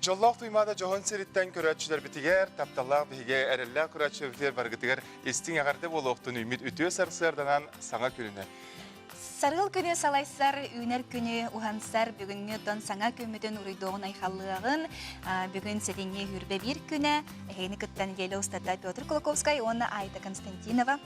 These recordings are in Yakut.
Дьоллоох Туймаада дьоһун сириттэн көрөөччүлэрбитигэр, тапталлаах биһиги эрэллээх көрөөччүлэрбитигэр барыгытыгар истиҥ эҕэрдэ буолуохтун үүммүт үтүө сарсыарданан саҥа күнүнэн. Сарыал күнү салайсар, үүнэр күнү уһансар, бүгүҥҥү оттон саҥа күммүтүн уруйдуоҕун айхаллыаҕын. Бүгүн сэтинньи сүүрбэ биир күнэ эһигини кытта нэдиэлэ устата Петр Кулаковскай уонна Айта Константинова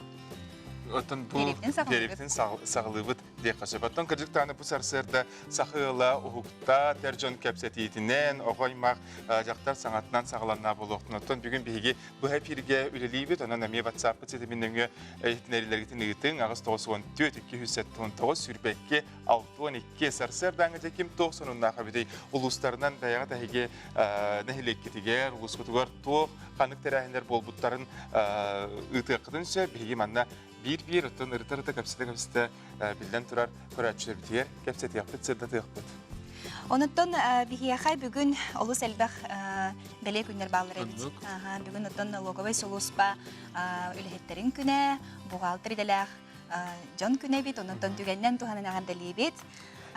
Оттон бу биэриибитин саҕалыыбыт диэххэ сөп. Оттон кырдьык даҕаны бу сарсыарда саха ыала уһукта, эр дьон кэпсэтиитинэн, оҕо аймах дьахтар саҥатынан саҕаланна буолуохтун. Оттон бүгүн биһиги быһа эфиргэ үлэлиибит, онон эмиэ WhatsApp-пыт ситимин нөҥүө иһитиннэриилэргитин ыытыҥ 894 279 22 62 сарсыардааҥҥы дьэ ким туох сонуннаах эбитий улуустарынан бэйэҕит эһиги нэһилиэккитигэр улуускутугар туох ханнык тэрээһиннэр буолбуттарын ыытыаххытын сөп биһиги манна биир-биир оттон ырыта-ырыта кэпсэтэ-кэпсэтэ биллэн турар көрөөччүлэрбитигэр кэпсэтиэхпит, сырдатыахпыт. Онуттан биһиэхэ бүгүн олус элбэх бэлиэ күннэр бааллар эбит. Бүгүн оттон налоговай сулууспа үлэһиттэрин күнэ, бухгалтер идэлээх дьон күнэ эбит, онуттан түгэннэн туһанан эҕэрдэлиибит.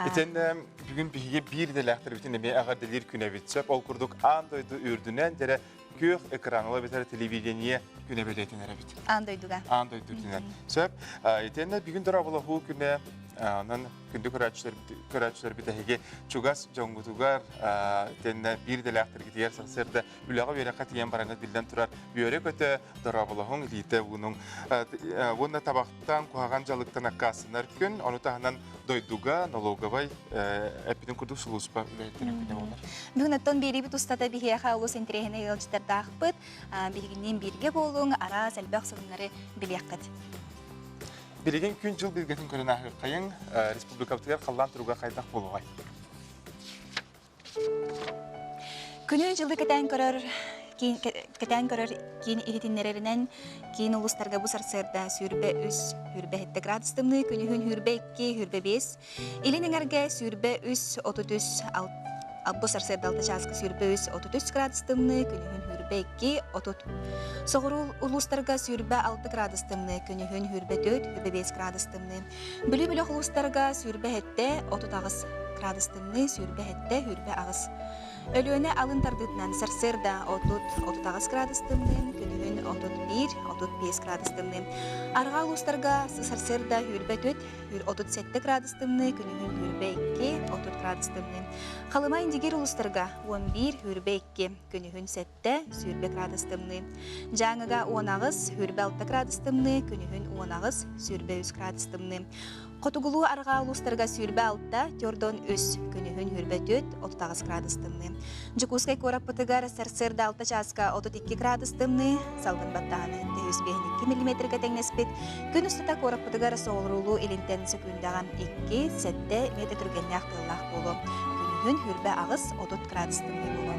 Итиннэ бүгүн биһиги биир идэлээхтэрбитин эмиэ эҕэрдэлиир күнэбит сөп. Ол курдук аан дойду үрдүнэн дьэрэ күөх экран ол эбэтэр телевидение күнэ бэлиэтэнэр эбит. Аан дойдуга. Аан дойду үрдүнэн. Сөп. Итиэннэ бүгүн дорооболоһуу күнэ онон күндү көрөөччүлэрбит эһиги чугас дьоҥҥутугар итиэннэ биир идэлээхтэргитигэр сарсыарда үлэҕэ үөрэххэ тиийэн бараҥҥыт биллэн турар үөрэ-көтө дорооболоһуҥ илиитэ уунуҥ уонна табахтан куһаҕан дьалыктан аккаастанар күн ону таһынан дойдуга налоговай эппитин курдук сулууспа үлэһиттэрин күнэ буолар. Бүгүн оттон биэриибит устата биһиэхэ олус интэриэһинэй ыалдьыттардаахпыт. Биһигинниин бииргэ буолуҥ, араас элбэх сонуннары билиэххит. Билигин күн-дьыл билгэтин көрөн ааһыаххайыҥ, республикабытыгар халлаан туруга хайдах буолуоҕай? Күнү-дьылы кэтээн көрөр кэтээн көрөр киин иһитиннэрэринэн киин улуустарга бу сарсыарда 23 27 градус тымныы, күнүһүн 22 25, илин эҥэргэ 23 33 бу сарсыарда 6 чааска 23 33 градус тымныы, күнүһүн 22 30. Соҕуруу улуустарга 26 градус тымныы, күнүһүн 24 25 градус тымныы. Бүлүү бөлөх улуустарга 27 38 градус тымныы, 27 28. Өлүөнэ алын тардыытынан сарсыарда 30 38 градус тымныы, күнүһүн 31 35 градус тымныы. Арҕаа улуустарга сарсыарда 24 37 градус тымныы, күнүһүн 22 30 градус тымныы. Халыма Индигир улуустарга 11 22, күнүһүн 7 20 градус тымныы. Дьааҥыга 18, 26 градус тымныы, күнүһүн 18, 23 градус тымныы. Хотугулуу арҕаа улуустарга 26, 43, күнүһүн 24, 38 градус тымныы. Дьокуускай куораппытыгар сарсыарда 6 чааска 32 градус тымныы, салгын баттааһына 152 миллиметргэ тэҥнэспит. Күн устата куораппытыгар соҕуруулуу илинтэн сөкүүндэҕэ 2, 7 метр түргэннээх тыаллаах буолуо. Күнүһүн 28, 30 градус тымныы буолуо.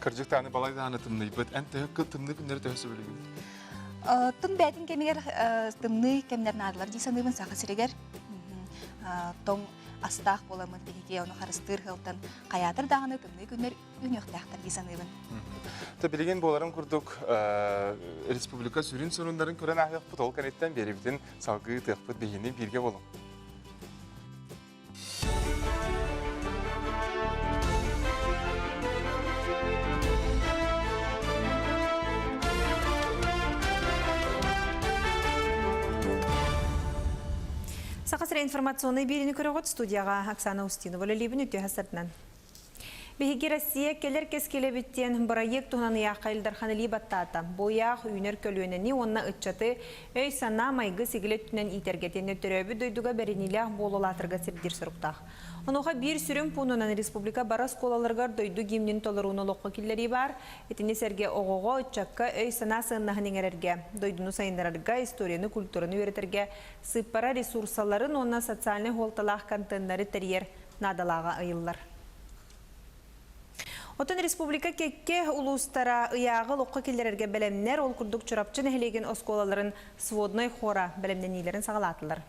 Кырдьык даҕаны балай даҕаны тымныйбыт. Эн төһө тымныы күннэри төһө сөбүлүүгүн? Тым бээтин кэмигэр тымныы кэмнэр наадалар дии саныыбын Саха сиригэр. Тоҥ астаах буоламмыт биһиги ону харыстыыр сыалтан хайаатар даҕаны тымныы күннэр үүнүөхтээхтэр дии саныыбын. Та билигин буоларын курдук республика сүрүн суруннарын көрөн ааһыахпыт, ол кэнниттэн биэрибитин салгыы ыытыахпыт биһини бииргэ болуҥ. Саха сирэ информационнай биэриини көрөҕүт студияҕа Оксана Устинова үлэлиибин үтүө сарсыарданан. Биһиги Россия кэлэр кэскилэбит диэн бырайыак туһунан ыйаахха Ил Дархан илии баттаата. Бу ыйаах үүнэр көлүөнэни уонна ыччаты өй-санаа, майгы-сигили өттүнэн иитэргэ итиэннэ төрөөбүт дойдуга бэриниилээх буолулаатарга сирдиир соруктаах. Онуоха биир сүрүн пуунунан республика бары оскуолаларыгар дойду гимнин толорууну олоххо киллэрии баар. Итини сэргэ оҕоҕо, ыччакка өй-санаа сыаннаһын иҥэрэргэ, дойдуну сайыннарарга, историяны, культураны үөрэтэргэ сыыппара ресурсаларын уонна социальнай суолталаах контеннары тэрийэр наадалааҕа ыйыллар. Оттон республика кэккэ улуустара ыйааҕы олоххо киллэрэргэ бэлэмнэр, ол курдук Чурапчы нэһилиэгин оскуолаларын своднай хора бэлэмнэниилэрин саҕалаатылар.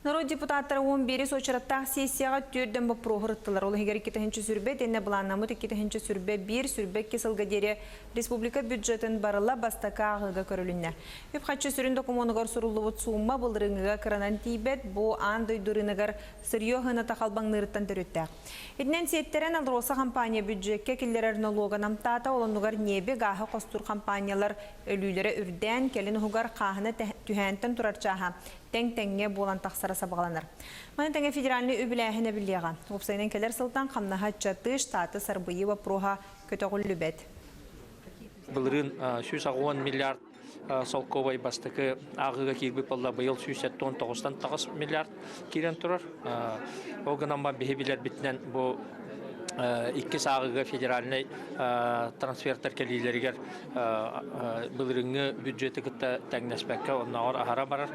Норуот депутаттара 11 уочараттаах сессияҕа түөрдэн боппуруоһу ырыттылар. Ол иһигэр 2 сүрбэ итиэннэ былааннаммыт 2 сүрбэ биир сүрбэ икки сылга диэри республика бюджетын барыла бастакы ааҕыыга көрүлүннэ. Үп-харчы сүрүн докумуонугар суруллубут суумма былырыыҥҥыга кыранан тиийбэт, бу аан дойду рыногар сырье сыаната халбаҥныырыттан төрүттээх. Итинэн сиэттэрэн АЛРОСА компания бюджеккэ киллэрэр нолуога намтаата, ол оннугар ньиэби, гааһы хостуур компаниялар өлүүлэрэ үрдээн, кэлин уһугар хааһына түһээнтэн турар чааһа тэҥ-тэҥҥэ буолан тахсара сабаҕаланар. Маны тэҥэ федеральнай үбүлээһин эбиллиэҕэ. Уопсайынан кэлэр сылтан хамнаһа ыччаты, штаты сарбыйыы боппуруоһа көтөҕүллүбэт. Былырыын 180 миллиард солкуобай бастакы ааҕыыга киирбит буолла, быйыл 179-тан таҕыс миллиард киирэн турар. Ол гынан баран биһи билэрбитинэн бу иккис ааҕыыга федеральнай трансфертар кэлиилэригэр былырыыҥҥы бюджеты кытта тэҥнэспэккэ оннооҕор аһара барар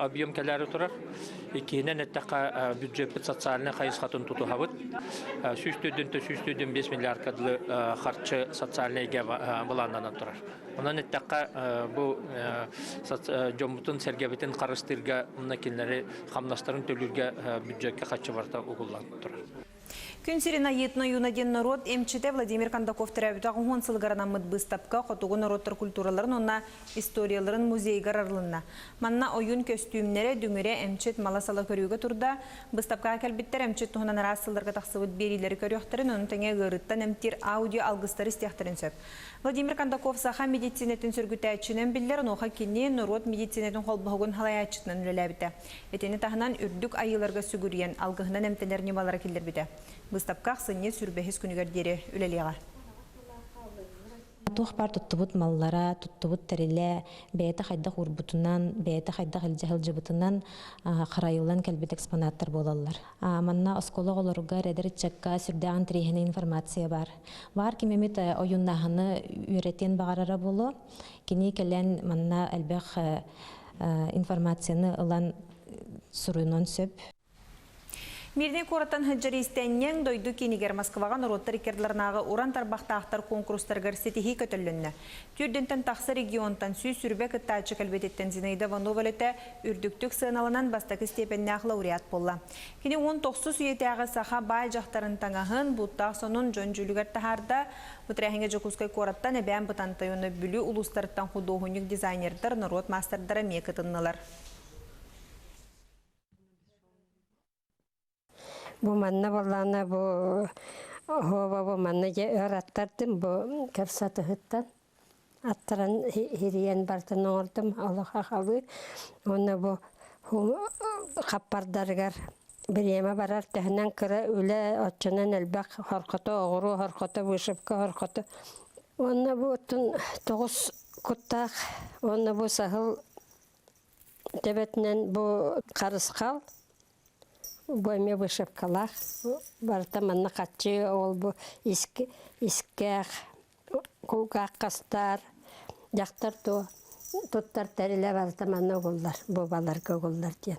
объем кэлээри турар. Иккиһинэн эттэххэ бюджеппит социальнай хайысхатын тутуһабыт. 104 105 миллиардка дылы харчы социальнай эйгэ былааннанан турар. Онон эттэххэ бу дьоммутун сэргэбитин харыстыырга уонна кинилэри хамнастарын төлүүргэ бюджекка харчы барыта угуллан турар. Күн сирин айыытын ойууна диэн норуот эмчитэ Владимир Кондаков төрөөбүтэ 10 сылыгар анаммыт быыстапка хотугу норуоттар культураларын уонна историяларын музейыгар арылынна. Манна ойуун көстүүмнэрэ, дүҥүрэ, эмчит мала-сала көрүүгэ турда. Быыстапкаҕа кэлбиттэр эмчит туһунан араас сылларга тахсыбыт биэриилэри көрүөхтэрин, ону тэҥэ ыарыыттан эмтиир аудио алгыстары истиэхтэрин сөп. Владимир Кондаков саха медицинэтин сөргүтээччинэн биллэр, онуоха кини норуот медицинэтин холбоһугун салайааччытынан үлэлээбитэ. Итини таһынан үрдүк айыыларга сүгүрүйэн, алгыһынан эмтэнэр ньымалары киллэрбитэ. Быыстапка ахсынньы сүрбэһис күнүгэр диэри үлэлиэҕэ. Туох баар туттубут маллара, туттубут тэрилэ бэйэтэ хайдах уурбутунан, бэйэтэ хайдах илдьэ сылдьыбытынан харайыллан кэлбит экспонаттар буолаллар. Манна оскуола оҕолоругар, эдэр ыччакка сүрдээх интэриэһинэй информация баар. Баар ким эмит ойууннааһыны үөрэтиэн баҕарара буолуо. Кини кэлэн манна элбэх информацияны ылан суруйунуон сөп. Мирнэй куораттан сылдьар иистэнньэҥ дойду киинигэр Москваҕа норуоттар иккардыларынааҕы уран тарбахтаахтар куонкурустарыгар ситиһии көтөллөннө. Түүрдэнтэн тахса регионтан 120 кыттааччы кэлбититтэн Зинаида Иванова үлэтэ үрдүктүк сыаналанан бастакы степеннээх лауреат буолла. Кини 19 үйэтээҕи саха баай дьахтарын таҥаһын, бууттаах сонун дьон дьүүлүгэр таһаарда. Бу тэрээһиҥҥэ Дьокуускай куораттан Эбээн Бытантай уонна Бүлүү улуустарыттан худуоһунньук-дизайнердар, норуот маастардара эмиэ кытыннылар. Бу манна буоллаҕына бу оһуоба бу манна дьэ өр аттардым бу кэпсэтиһиттэн аттаран хирийэн бартын оҥордум олох ахалыы уонна бу хаппардарыгар бириэмэ барар төһөнөн кыра үлэ оччонон элбэх хорхото оҕуруо хорхото вышивка хорхото уонна бу оттон тоҕус куттаах уонна бу саһыл төбөтүнэн бу харысхал бу эмиэ вышивкалаах барыта манна хаччы ол бу искээх кулгаах хастаар дьахтар туо туттар тэрилэ барыта манна угуллар бу баларга угуллар диэн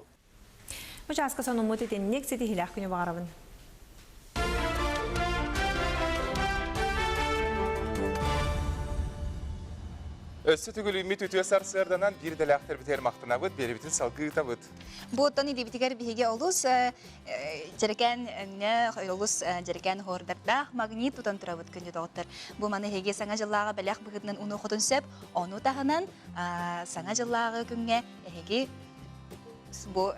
Бу чааска сонуммут итинник ситиһилээх күнү баҕарабын. Өссө түгүлүммүт үтүө сарсыарданан биир дэлээхтэрбитигэр махтанабыт, биэрибитин салгыы ыытабыт. Бу оттон илиибитигэр биһиги олус дьэрэкээн өҥнөөх, олус дьэрэкээн оһуордардаах магнит тутан турабыт күндү доҕоттор. Бу маны эһиги Саҥа дьыллааҕы бэлэх быһыытынан унуоххутун сөп. Ону таһынан Саҥа дьыллааҕы күҥҥэ эһиги бу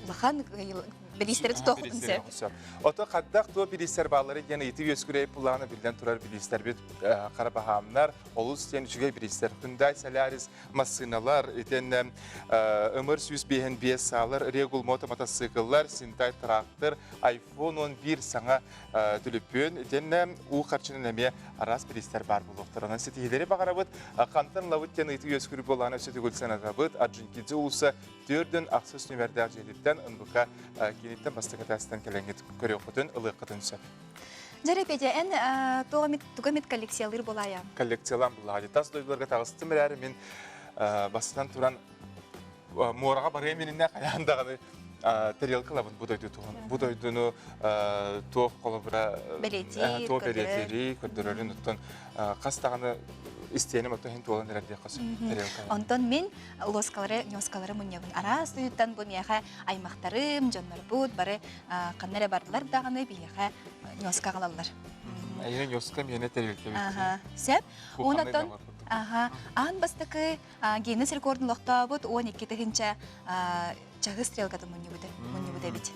улахан бириистэри тутуоххутун сөп. Ото хаддах туо бириистэр бааллары диэн ыйытыы үөскүрэй пулаана биллэн турар бириистэрбит хара баһаамнар, олус диэн үчүгэй бириистэр. Hyundai Solaris массыыналар, итиэннэ ымыр 155 саалар, Регул мото мотоцикллар, Синтай трактор, iPhone 11 саҥа түлүпүөн, итиэннэ уу харчынан эмиэ араас бириистэр баар буолуохтар. Онон ситиһиилэри баҕарабыт. Хантан ылабыт диэн ыйытыы үөскүүр буоллаҕына өссө төгүл санатабыт. Орджоникидзе уулусса төрдүн ахсыс нүмердээх дьиэтиттэн НБК кииниттэн бастакы этээстэн кэлэҥҥит көрүөххүтүн, ылыаххытын сөп. Дьэ, Петя, эн туох эмит, тугу эмит коллекциялыыр буолаайа? Коллекциялаан буллаҕа. Тас дойдуларга таҕыстым эрээри мин бастатан туран муораҕа барыам иннинэ хайаан даҕаны тарелка ылабын бу дойду туһун. Бу дойдуну туох холобура бэлиэтиир, туох бэлиэтиири көрдөрөрүн оттон хас даҕаны. Истиэним ото иһин туолан эрэр диэххэ сөп. Онтон мин лоскалары, ньоскалары мунньабын. Араас дойдуттан бу миэхэ аймахтарым, дьоннорбут бары ханна эрэ бардылар даҕаны биһиэхэ ньоска аҕалаллар. Эйиэнэ ньоска миэнэ тэрилтэбит. Сөп. Онтон аха аан бастакы Гиннес рекордун олохтообут 12 тыһыынча чаһы стрелкатын мунньубут мунньубут эбит.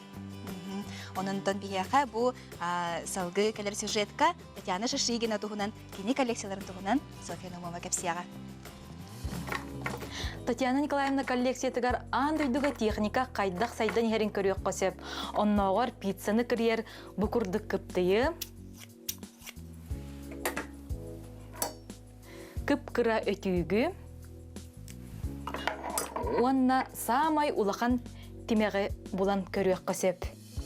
Онон биһиэхэ бу салгыы кэлэр сюжетка Татьяна Шишигина туһунан кини коллекцияларын туһунан Софья Наумова кэпсиэҕэ. Татьяна Николаевна коллекциятыгар аан дойдуга техника хайдах сайдан иһэрин көрүөххэ сөп. Оннооҕор пиццаны кырыйар бу курдук кыптыйы, кып-кыра өтүүгү уонна саамай улахан тимэҕи булан көрүөххэ сөп.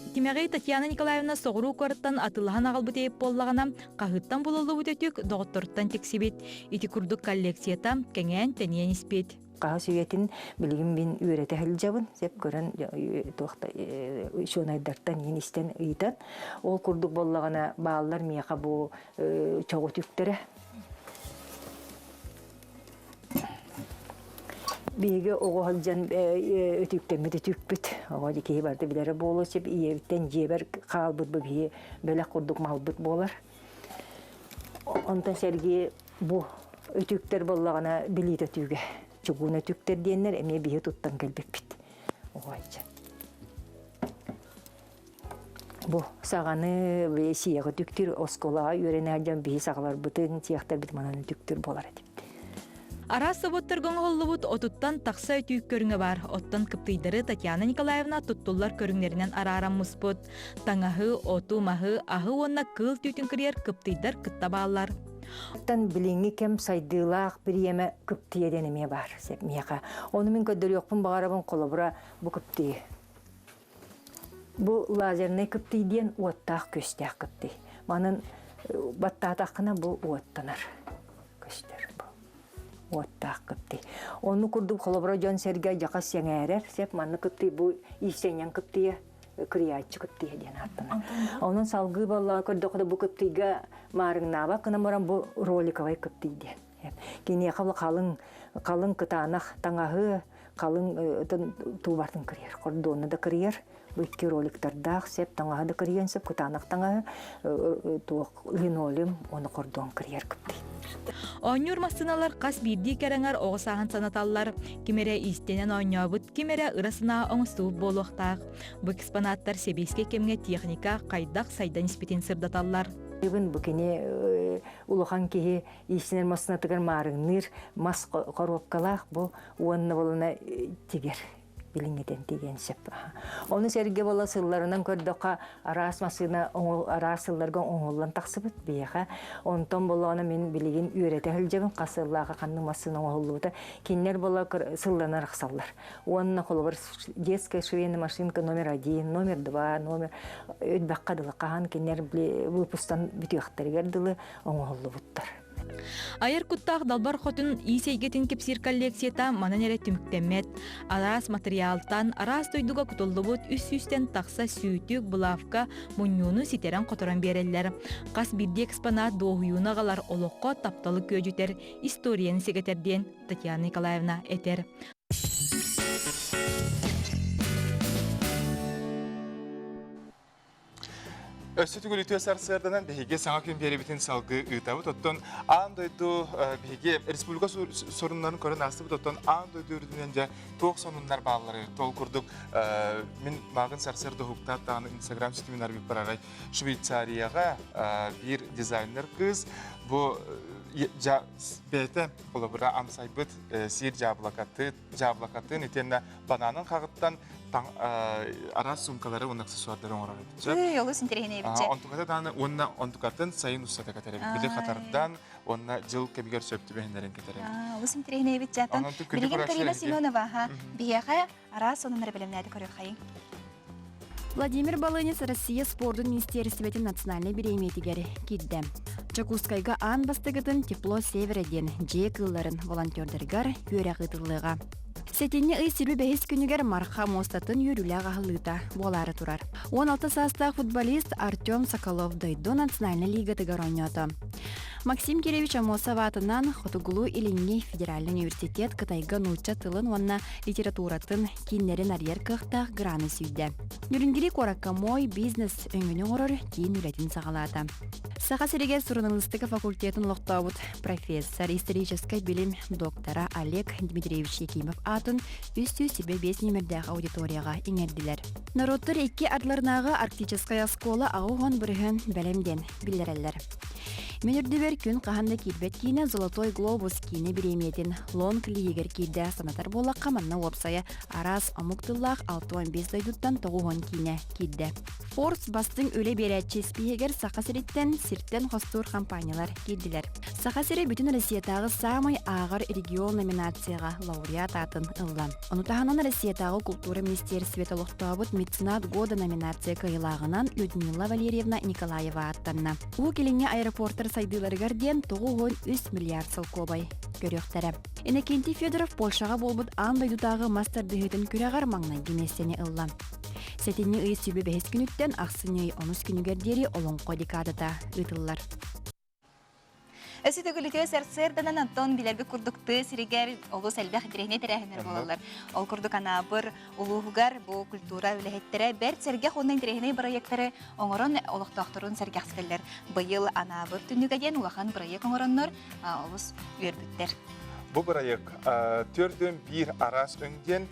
Тимэҕи Татьяна Николаевна соҕуруу куораттан атыылаһан аҕалбыт эбит буоллаҕына, хаһыыттан булуллубут өтүк доҕотторуттан тиксибит. Ити курдук коллекцията кэҥээн тэнийэн испит. Хаһыс үйэтин билигин мин үөрэтэ сылдьабын, сөп көрөн туох да учуонайдартан иин истэн ыйытан. Ол курдук буоллаҕына бааллар миэхэ бу чоҕу түктэрэ. Биһиги оҕо сылдьан өтүүктэммит өтүүкпүт. Оҕо киһи барыта билэрэ буолуо сөп. Ийэбиттэн дьиэбэр хаалбыт бу биһи бэлэх курдук малбыт буолар. Онтон сэргии бу өтүүктэр буоллаҕына билиит өтүүгэ. Чугуун өтүүктэр диэннэр эмиэ биһи туттан кэлбиппит. Оҕо сылдьан. Бу саҕаны сиэҕи түктүр оскуолаҕа үөрэнэр дьон биһи саҕаларбытын сиэхтэрбит манан түктүр буолар этибит. Араас собуоттарга оҥоһуллубут отуттан тахса өтүүк көрүҥэ баар. Оттон кыптыйдары Татьяна Николаевна туттуллар көрүҥнэринэн арааран муспут. Таҥаһы, оту, маһы, аһы уонна кыыл түүтүн кырыйар кыптыйдар кытта бааллар. Оттон билиҥҥи кэм сайдыылаах бириэмэ кыптыйа диэн эмиэ баар миэхэ. Ону мин көрдөрүөхпүн баҕарабын холобура бу кыптыйы. Бу лазернай кыптый диэн уоттаах күөстээх кыптый. Манан баттаатаххына бу уоттанар көстөр бу. Уоттаах кыптый. Онну курдук холобура дьон-сэргэ дьаха сэҥээрэр сеп манны кыптый бу иистэнньэҥ кыптыйа кырыйааччы кыптыйа диэн ааттанар. Онон салгыы баллаҕа көрдөххө бу кыптыйга маарыҥнаабат гынан баран бу роликовай кыптый диэн. Киниэхэ халыҥ халыҥ кытаанах таҥаһы халыҥ туубатын кырыйар, хордуону да кырыйар. Бу икки роликтардаах сеп таҥаһы да кырыйан сөп, кытаанах таҥаһы туох линолеум уонна хордуон кырыйар кыптый. Оонньуур массыыналар хас биирдии кэрэҥэр оҕо сааһын санаталлар. Ким эрэ иистэнэн оонньообут, ким эрэ ыра санаа оҥостубут буолуохтаах. Бу экспонаттар сэбиэскэй кэмҥэ техника хайдах сайдан испитин сырдаталлар. Бу кини улахан киһи иистэнэр массыынатыгар маарыҥныыр мас хоруопкалаах бу уонна болуна тигэр билиҥҥитэн тигиэн сөп. Ону сэргэ бола сылларынан көрдөххө араас массыына араас сылларга оҥоһуллан тахсыбыт биһиэхэ. Онтон болоона мин билигин үөрэтэ сылдьабын хас сыллааҕы ханнык массыына оҥоһуллубута. Кинилэр бола сылланар арахсаллар. Уонна холобур детская швейная машинка номер один, номер два, номер өлбөххө дылы хаһан кинилэр выпустан бүтүөхтэригэр дылы оҥоһуллубуттар. Айар куттаах Далбар Хотун иис эйгэтин кэпсиир коллекцията манан эрэ түмүктэммэт. Араас матырыйаалтан, араас дойдуга кутуллубут үс сүүстэн тахса сүүтүк, булавка, мунньууну ситэрэн-хоторон биэрэллэр. Хас биирдии экспонат дуоһуйууну аҕалар, олоххо тапталы күөдьүтэр, историяны сэгэтэр диэн Татьяна Николаевна этэр. Өссө түгүл үтүө сарсыарданан биһиги саҥа күн биэрэбитин салгыы ыытабыт. Оттон аан дойду биһиги республика соруннарын көрөн аастыбыт. Оттон аан дойду үрдүнэн дьэ туох сонуннар бааллары тол курдук мин мааҕын сарсыарда уһуктаат даҕаны Инстаграм ситимин арыйбыппар арай Швейцарияҕа биир дизайнер кыыс бу бэйэтэ холобура амсайбыт сиир дьаабылакатын дьаабылакатын итиэннэ бананын хаҕыттан араас суумкалары уонна аксессуардары оҥорор эбит. Ый, олус интэриэһинэй эбит. Онтуката даҕаны уонна онтукатын сайын устата кэтэр эбит. Били хатардан уонна дьыл кэмигэр сөп түбэһиннэрин кэтэр эбит. Олус интэриэһинэй эбит дьаатан. Билигин Карина Семенова биһиэхэ араас сонуннары бэлэмнээти көрүөххэйиҥ. Владимир Балынец Россия спордун министиэристибэтин национальнай бириэмийэтигэр киирдэ. Дьокуускайга аан бастакытын «Тепло Севера» диэн дьиэ кыылларын волонтердарыгар үөрэх ыытыллыаҕа. Сэтинньи ый сүүрбэ бэһис күнүгэр Марха муостатын үөрүүлээх аһыллыыта буолаары турар. 16 саастаах футболист Артем Соколов дойду национальнай лигатыгар оонньоото. Максим Киревич Аммосов аатынан Хотугулуу-Илиҥҥи федеральнай университет Кытайга нуучча тылын уонна литературатын кииннэрин арыйар кыахтаах граны сүүйдэ. Нюрингри куоракка Мой бизнес өҥөнү оҥорор киин үлэтин саҕалаата. Саха сиригэр суруналыыстыка факультетын олохтообут профессор, историческай билим доктора Олег Дмитриевич Якимов аатын 325 нүөмэрдээх аудиторияҕа иҥэрдилэр. Норуоттар икки ардыларынааҕы арктическай оскуола аҕыс бырыһыан бэлэм диэн биллэрэллэр. Мин үрдүбэр күн хаһан да киирбэт киинэ «Золотой глобус» киинэ бириэмийэтин лонг лиһигэр киирдэ санатар буоллахха манна уопсайа араас омук тыллаах 65 дойдуттан 90 киинэ киирдэ. Форс бастыҥ үлэ биэрээччи испииһэгэр Саха сириттэн сиртэн хостуур компаниялар киирдилэр. Саха сирэ бүтүн Россиятааҕы саамай ааҕар регион номинацияҕа лауреат аатын ылла. Ону таһынан Россиятааҕы култуура министиэристибэтэ олохтообут «Меценат года» номинация кыайыылааҕынан Людмила Валерьевна Николаева ааттанна. Уһук Илиҥҥи аэропортар сайдыыларыгар диэн 93 миллиард солкуобай көрүөхтэрэ. Иннокентий Федоров Польшаҕа буолбут аан дойдутааҕы мас тардыһыытын күрэҕэр маҥнайгы миэстэни ылла. Сэтинньи ый сүбэ бэһис күнүттэн ахсынньы ый онус күнүгэр диэри Олоҥхо декадата ыытыллар. Өссө төгүл үтүө сарсыарданан Антон билэрбит курдук тыа сиригэр олус элбэх интэриэһинэй тэрээһиннэр буолаллар. Ол курдук Анаабыр улууһугар бу культура үлэһиттэрэ бэрт сэргэх уонна интэриэһинэй бырайыактары оҥорон олохтоохторун сэргэхситэллэр. Быйыл Анаабыр түннүгэ диэн улахан бырайыак оҥороннор олус үөрбүттэр. Бу бырайыак төрдүөн биир араас өҥ диэн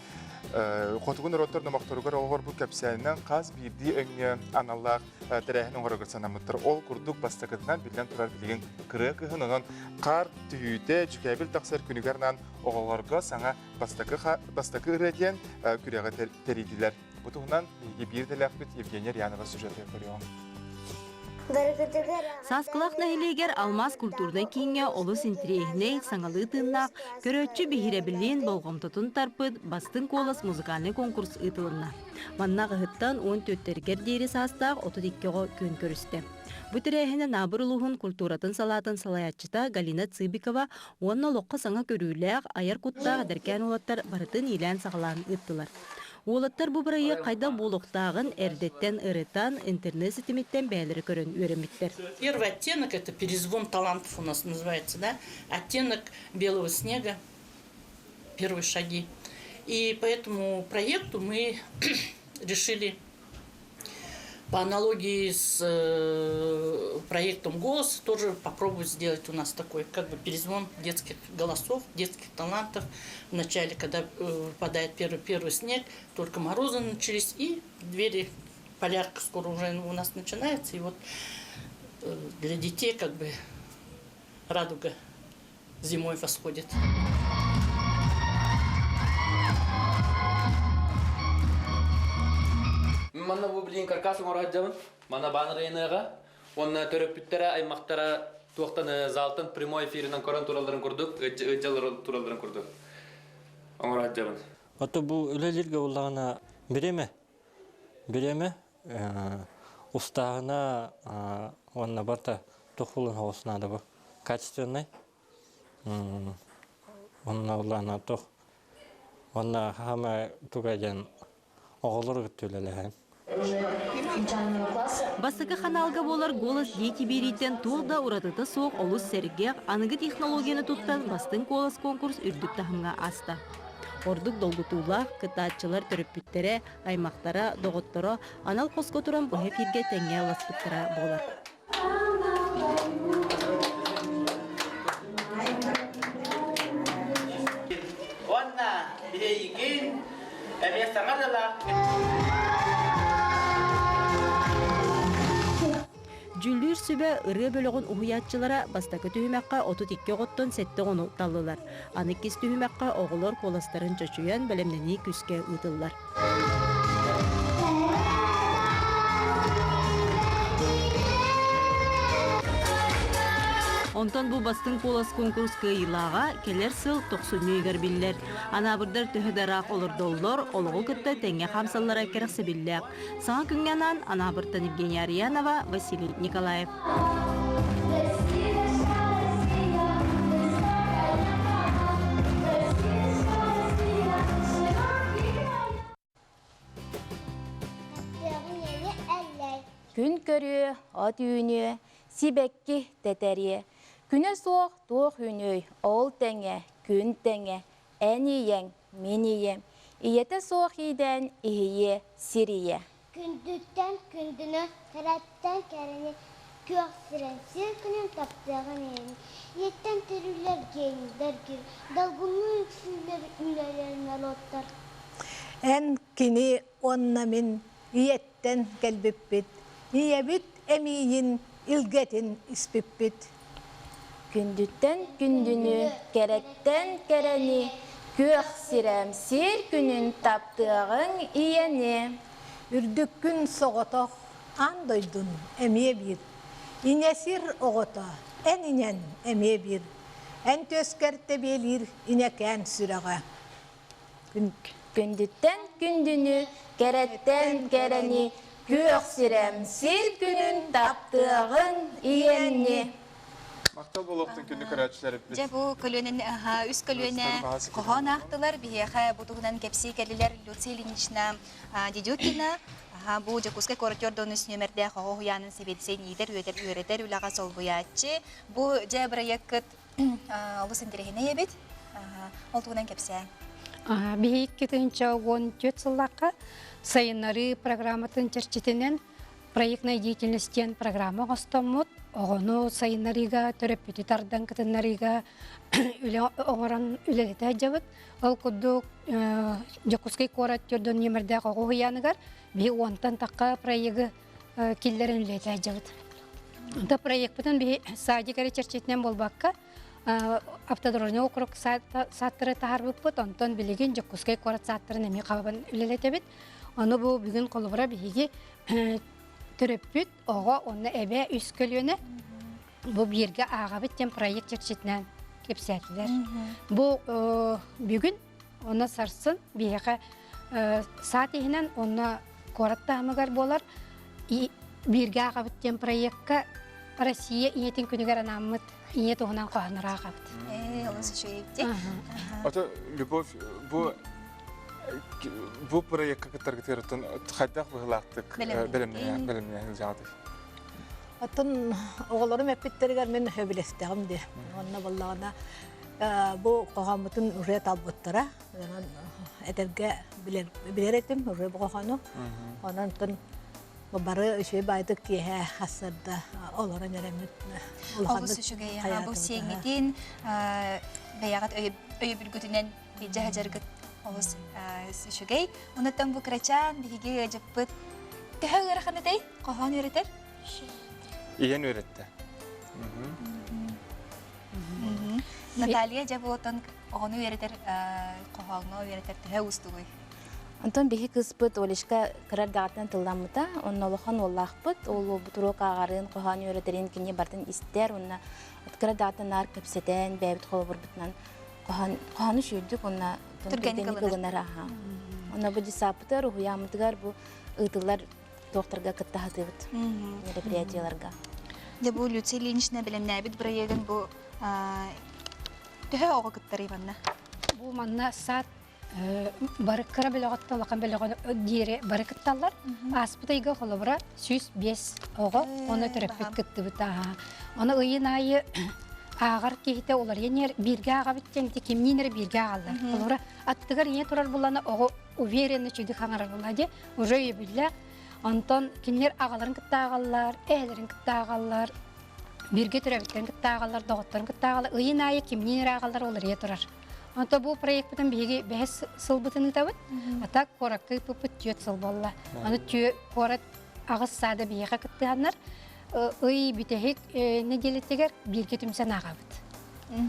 хотугу норуоттар номохторугар оҕолорбут кэпсээнинэн хас биирдии өҥҥө аналлаах тэрээһин оҥорорго санаммыттар. Ол курдук бастакытынан биллэн турар билигин кырыа кыһын онон хаар түһүүтэ дьүкээбил тахсар күнүгэр анаан оҕолорго саҥа бастакы бастакы ырыа диэн күрэҕи тэрийдилэр. Бу туһунан биһиги биир идэлээхпит Евгения Рьянова сюжеты көрүөҕүҥ. Сааскылаах нэһилиэгэр Алмаас культурнай кииҥҥэ олус интириэһинэй, саҥалыы тыыннаах, көрөөччү биһирэбилин, болҕомтотун тарпыт Бастыҥ куолас музыкальнай конкурс ыытылынна. Манна аҕыһыттан 14-тэригэр диэри саастаах 32 оҕо күөн көрүстэ. Бу тэрээһини Анаабыр улууһун культуратын салаатын салайааччыта Галина Цыбикова уонна олоххо саҥа көрүүлээх, айар куттаах эдэркээн уолаттар барытын иилээн-саҕалаан ыыттылар. Уолаттар бу бырайыак хайдах буолуохтааҕын эрдэттэн ырытан, интернет ситимиттэн бэйэлэрэ көрөн үөрэммиттэр. Первый оттенок это перезвон талантов у нас называется, да? Оттенок белого снега, первые шаги. И по этому проекту мы решили по аналогии с э, проектом «Голос» тоже попробовать сделать у нас такой как бы перезвон детских голосов, детских талантов. Вначале, когда э, выпадает первый, первый снег, только морозы начались, и двери полярка скоро уже у нас начинается. И вот э, для детей как бы радуга зимой восходит. Манна бу билигин каркас оҥоро сылдьабын. Манна баан районыга. Уонна төрөппүттэрэ, аймахтара туохтан залтан прямой эфиринэн көрөн туралларын курдук, ыдьаллар туралларын курдук оҥоро сылдьабын. Ото бу үлэлииргэ буллаҕына бириэмэ бириэмэ устааһына уонна барыта туох буолуон соҕус наада бу качественный Онно улаана туох уонна хаама туга диэн оҕолору кытта үлэлэһэн. Бастакы ханаалга буолар «Голос дети» биэрииттэн туох да уратыта суох олус сэргэх, аныгы технологияны туттан бастыҥ куолас конкурс үрдүк таһымҥа ааста. Ордук долгутуулаах кыттааччылар төрөппүттэрэ, аймахтара, доҕотторо анал хоско туран быһа эфиргэ тэҥҥэ ылласпыттара буолар. Уонна биһигин эмиэ саҥа дыла Дьүүллүүр сүбэ ырыа бөлөҕүн уһуйааччылара бастакы түһүмэххэ 32 оҕоттон сэттэ оҕону таллылар. Аны иккис түһүмэххэ оҕолор куоластарын чочуйан бэлэмнэнии күүскэ ыытыллар. Онтон бу бастыҥ куолас куонкурус кыайыылааҕа кэлэр сыл тохсунньу ыйыгар биллэр. Анаабырдар төһө да ыраах олордоллор, олоҕу кытта тэҥҥэ хаамсаллара кэрэхсэбиллээх. Саҥа күҥҥэ анаан Анаабыртан Евгения Арьянова, Василий Николаев. Күн көрүө, от үүнүө, сибэкки тэтэриэ. Күнэ суох туох үүнүөй, ол тэҥэ, күн тэҥэ, эн ийэҥ, мин ийэм, ийэтэ суох иидээн иһийиэ сир ийэ. Күндүттэн күндүнү, кэрэттэн кэрэни, күөх сирэн сир күнүн таптыаҕын иһин, ийэттэн төрүүллэр генийдэр гир, долгуннуу үксүүллэр үлэлэр норуоттар. Эн кини уонна мин ийэттэн кэлбиппит, ийэбит эмиийин илгэтин испиппит. Күндүттэн күндүнү, кэрэттэн кэрэни, күөх сирэм сир күнүн таптыаҕыҥ ийэни. Үрдүккүн соҕотох аан дойдун эмиэ биир, Иньэ сир оҕото, эн инэн эмиэ биир, Эн түөскэр тэбиэлиир инэкээн сүрэҕэ. Күндүттэн күндүнү, кэрэттэн кэрэни, күөх сирэм сир күнүн таптыаҕын ийэнни. Махтал буолуохтун күндү көрөөччүлэрбит. Дьэ бу көлүөнэни үс көлүөнэ хоһоон аахтылар. Биһиэхэ бу туһунан кэпсии кэллилэр Люция Ильинична Дедюкина. Бу Дьокуускай куорат Донус нүөмэрдээх оҕо уһуйаанын сэбиэдиссэй иитэр үөрэтэр үөрэтэр үлэҕэ солбуйааччы. Бу дьэ бырайыаккыт олус интэриэһинэй эбит. Ол туһунан кэпсээ. Биһи 2014 сыллаахха сайыннарыы программатын чэрчитинэн проектная деятельность диэн программа оҥостоммут оҕону сайыннарыыга, төрөппүтү тардан кытыннарыыга үлэ оҥорон үлэлэтэ сылдьабыт. Ол курдук Дьокуускай куорат төрдөн нүөмэрдээх оҕо уһуйааныгар биһи уонтан тахха проегы киллэрэн үлэлэтэ сылдьабыт. Онто проекпытын биһи садик эрэ чэрчитинэн буолбакка автодорожный округ сааттары таһаарбыппыт, онтон билигин Дьокуускай куорат сааттарын эмиэ хабан үлэлэтэбит. Ону бу бүгүн холобура биһиги төрөппүт оҕо уонна эбээ үс көлүөнэ бу бииргэ ааҕабыт диэн проект чэрчитинэн кэпсээтилэр. Бу бүгүн Онно сарсын биһиэхэ саат иһинэн уонна куорат таһымыгар буолар бииргэ ааҕабыт диэн проекка Россия ийэтин күнүгэр анааммыт ийэ туһунан хоһооннору ааҕабыт. Ээ, олус үчүгэй Ото Любовь бу бу проекка кыттаргытыгар хайдах быһыылаахтык бэлэмнэһэ бэлэмнэһэ сылдьаҕытый? Оттон оҕолорум эппиттэригэр мин сөбүлэстэҕим дии. Онно буоллаҕына Бу хоһооммутун уже талбыттара. Онон этэргэ билэр этим уже бу хоһоону. Онон бары үчүгэй баайдык киэһэ хассарда олорон эрэммит улаханнык Олус үчүгэй. Бу сиэҥҥитин бэйэҕит өйөбүлгүтүнэн илдьэ сылдьаргыт олус үчүгэй. Онуттан бу кырачаан биһиги ыадьыппыт төһө ыарахан этэй? Хоһоон үөрэтэр? Ийэн үөрэттэ. Наталья дьэ буотан оҕону үөрэтэр хоһооҥҥо үөрэтэр төһө уустугуй? Онтон биһи кыыспыт Олечка кыра эрдэҕиттэн тылламмыта. Онно улахан уоллаахпыт. Ол уолбут уруок ааҕарын, хоһоон үөрэтэрин кини барытын истэр. Уонна кыра эрдэҕиттэн наар кэпсэтэн, бэйэбит холобурбутунан хоһоон хоһоону үчүгэйдик уонна түргэнник ылынар. Аха. Онно бу десаппытыгар, уһуйааммытыгар бу ыытыллар туохтарга кытта сатыыбыт мероприятиеларга. Дьэ бу Люция Ильинична бэлэмнээбит бырайыагын бу төһө оҕо кыттарый манна? Бу манна саат бары кыра бөлөҕөттө улахан бөлөҕө диэри бары кытталлар. Ааспыт ыйга холобура 105 оҕо оны төрөппүт кыттыбыт. Оны ыйын аайы ааҕар киһитэ уларыйан иһэр бииргэ ааҕабыт диэн кимниин эрэ бииргэ ааҕаллар. Холобура аттыгар ийэ турар буллана оҕо уверенно чүдү хаҥарар буолла дии уже өйөбүллээх. Онтон кинилэр аҕаларын кытта ааҕаллар, эһэлэрин кытта ааҕаллар, бииргэ төрөөбүттэрин кытта ааҕаллар, доҕотторун кытта ааҕаллар. Ыйын аайы кимниин эрэ ааҕаллар уларыйа турар. Онтон бу проекпытын биһиги бэһис сылбытын ыытабыт. А так куоракка ыыппыппыт түөрт сыл буолла. Аны куорат аҕыс саада биһиэхэ кыттыһаннар ый бүтэһик нэдиэлэтигэр бииргэ түмсэн ааҕабыт.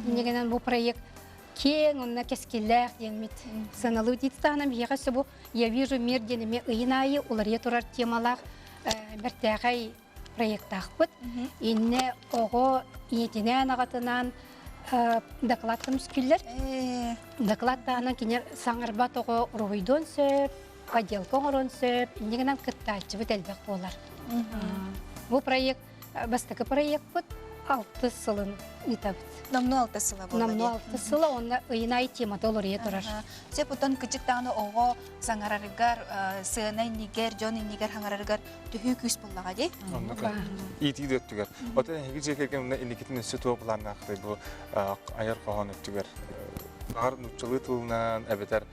Инньэ гынан бу проект киэҥ уонна кэскиллээх диэммит сыаналыы таһынан биһиэхэ өссө бу Я вижу мир диэн эмиэ ыйын аайы уларыйа турар темалаах бэртээхэй проектаахпыт. Иннэ оҕо ийэтинээн аҕатынаан доклад көмүскүүллэр. Доклад таһынан кини саҥарбат оҕо уруһуйдуон сөп, поделка оҥоруон сөп, инньэ гынан кыттааччыбыт элбэх буолар. Бу проект бастакы проекпыт. Алтыс сылын ыытабыт. Номнуо алтыс сыла буолла. Номнуо алтыс сыла уонна ыйын темата олоруйа турар. Сөп оттон кычык даҕаны оҕо саҥарарыгар, сыана иннигэр, дьон иннигэр хаҥарарыгар төһүү күүс буллаҕа дии. Иитии да өттүгэр. Оттон эһиги дьиэ кэргэн инникитин өссө туох былааннаахтый бу айар хоһоон өттүгэр? Баҕар нууччалыы тылынан эбэтэр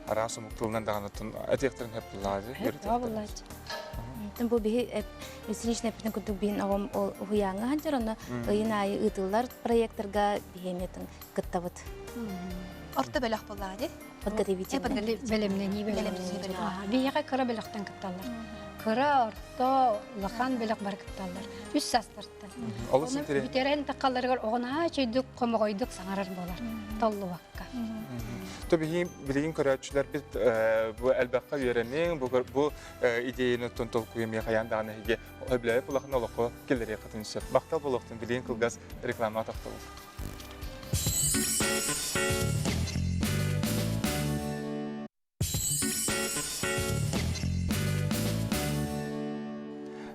араас омук тылынан даҕаны этиэхтэрин сөп буллаҕа дии. Бу биһи Васильевич эппитин курдук биһин оҕом ол уһуйааҥҥа сылдьар, онно ыйын аайы ыытыллар проекторга биһиэмиэтин кыттабыт. Орто бөлөх буоллаҕа дии? Подготовительный. Бэлэмнэнии бэлэмнэнии. Биһиэхэ кыра бөлөхтөн кытталлар. Кыра, орто, улахан бөлөх бары кытталлар. Үс састартан. Олус интэриэһинэй. Бүтэрэн таххалларыгар оҕо наһаа үчүгдүк, хомоҕойдук саҥарар буолар. Толлубакка. То билигин көрөөччүлэрбит бу элбэххэ үөрэниҥ, бу идеяны оттон толкуйу эмиэ хайаан даҕаны эһиги өбүлээбит улахан олоххо киллэриэххитин сөп. Махтал буолуохтун билигин кылгас реклама тохтобул.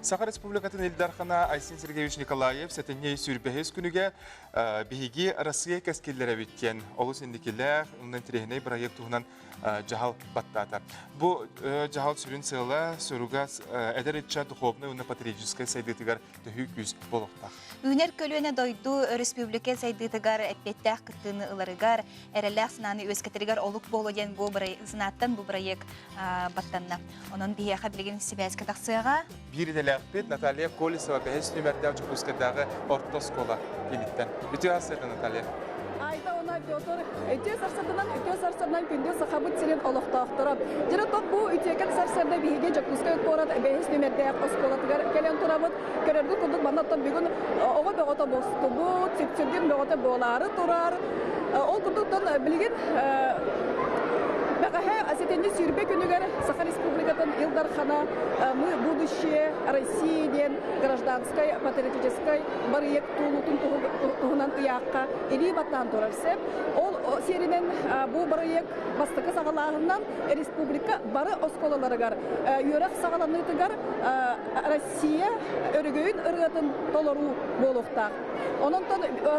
Саха Республикатын Ил Дархана Айсен Сергеевич Николаев сэтинньи сүүрбэһис күнүгэ биһиги Россия кэскиллэрэбит диэн олус инникилээх, онон интэриэһинэй бырайыак туһунан дьаһал баттаата. Бу дьаһал сүрүн сыала, соруга эдэр ыччат духовнай уонна патриотическай сайдыытыгар төһүү күүс буолуохтаах. Үүнэр көлүөнэ дойду өрөспүүбүлүкэ сайдыытыгар эппиэттээх кыттыыны ыларыгар, эрэллээх санааны үөскэтэригэр олук буолуо диэн бу санааттан бу бырайыак баттанна. Онон биһиэхэ билигин сибээскэ тахсыаҕа. Биир идэлээхпит Наталья Колесова бэһис нүмердээх Дьокуускайдааҕы орто оскуола кииниттэн. Үтүө сарсыарда, Наталья. Айта уонна Петр үтүө сарсыарданан үтүө сарсыарданан күндү Сахабыт сирин олохтоохторо. Дьэ топ бу үтүөкэн сарсыарда биһиги Дьокуускай куорат бэһис нүмердээх оскуолатыгар кэлэн турабыт. Көрөргүт курдук манна оттон бүгүн оҕо бөҕөтө мустубут, сүпсүргүн бөҕөтө буолаары турар. Ол курдук билигин бэҕэһээ сэтинньи сүүрбэ күнүгэр Саха Республикатын Ил Дархана «Мы будущее России» диэн гражданскай патриотическай барыйык туолуутун туһунан ыйаахха илии баттаан турар сөп. Ол сиэринэн бу бырайыак бастакы саҕалааһынынан республика бары оскуолаларыгар үөрэх саҕаланыытыгар Россия өрөгөйүн ырыатын толоруу буолуохтаах. Онон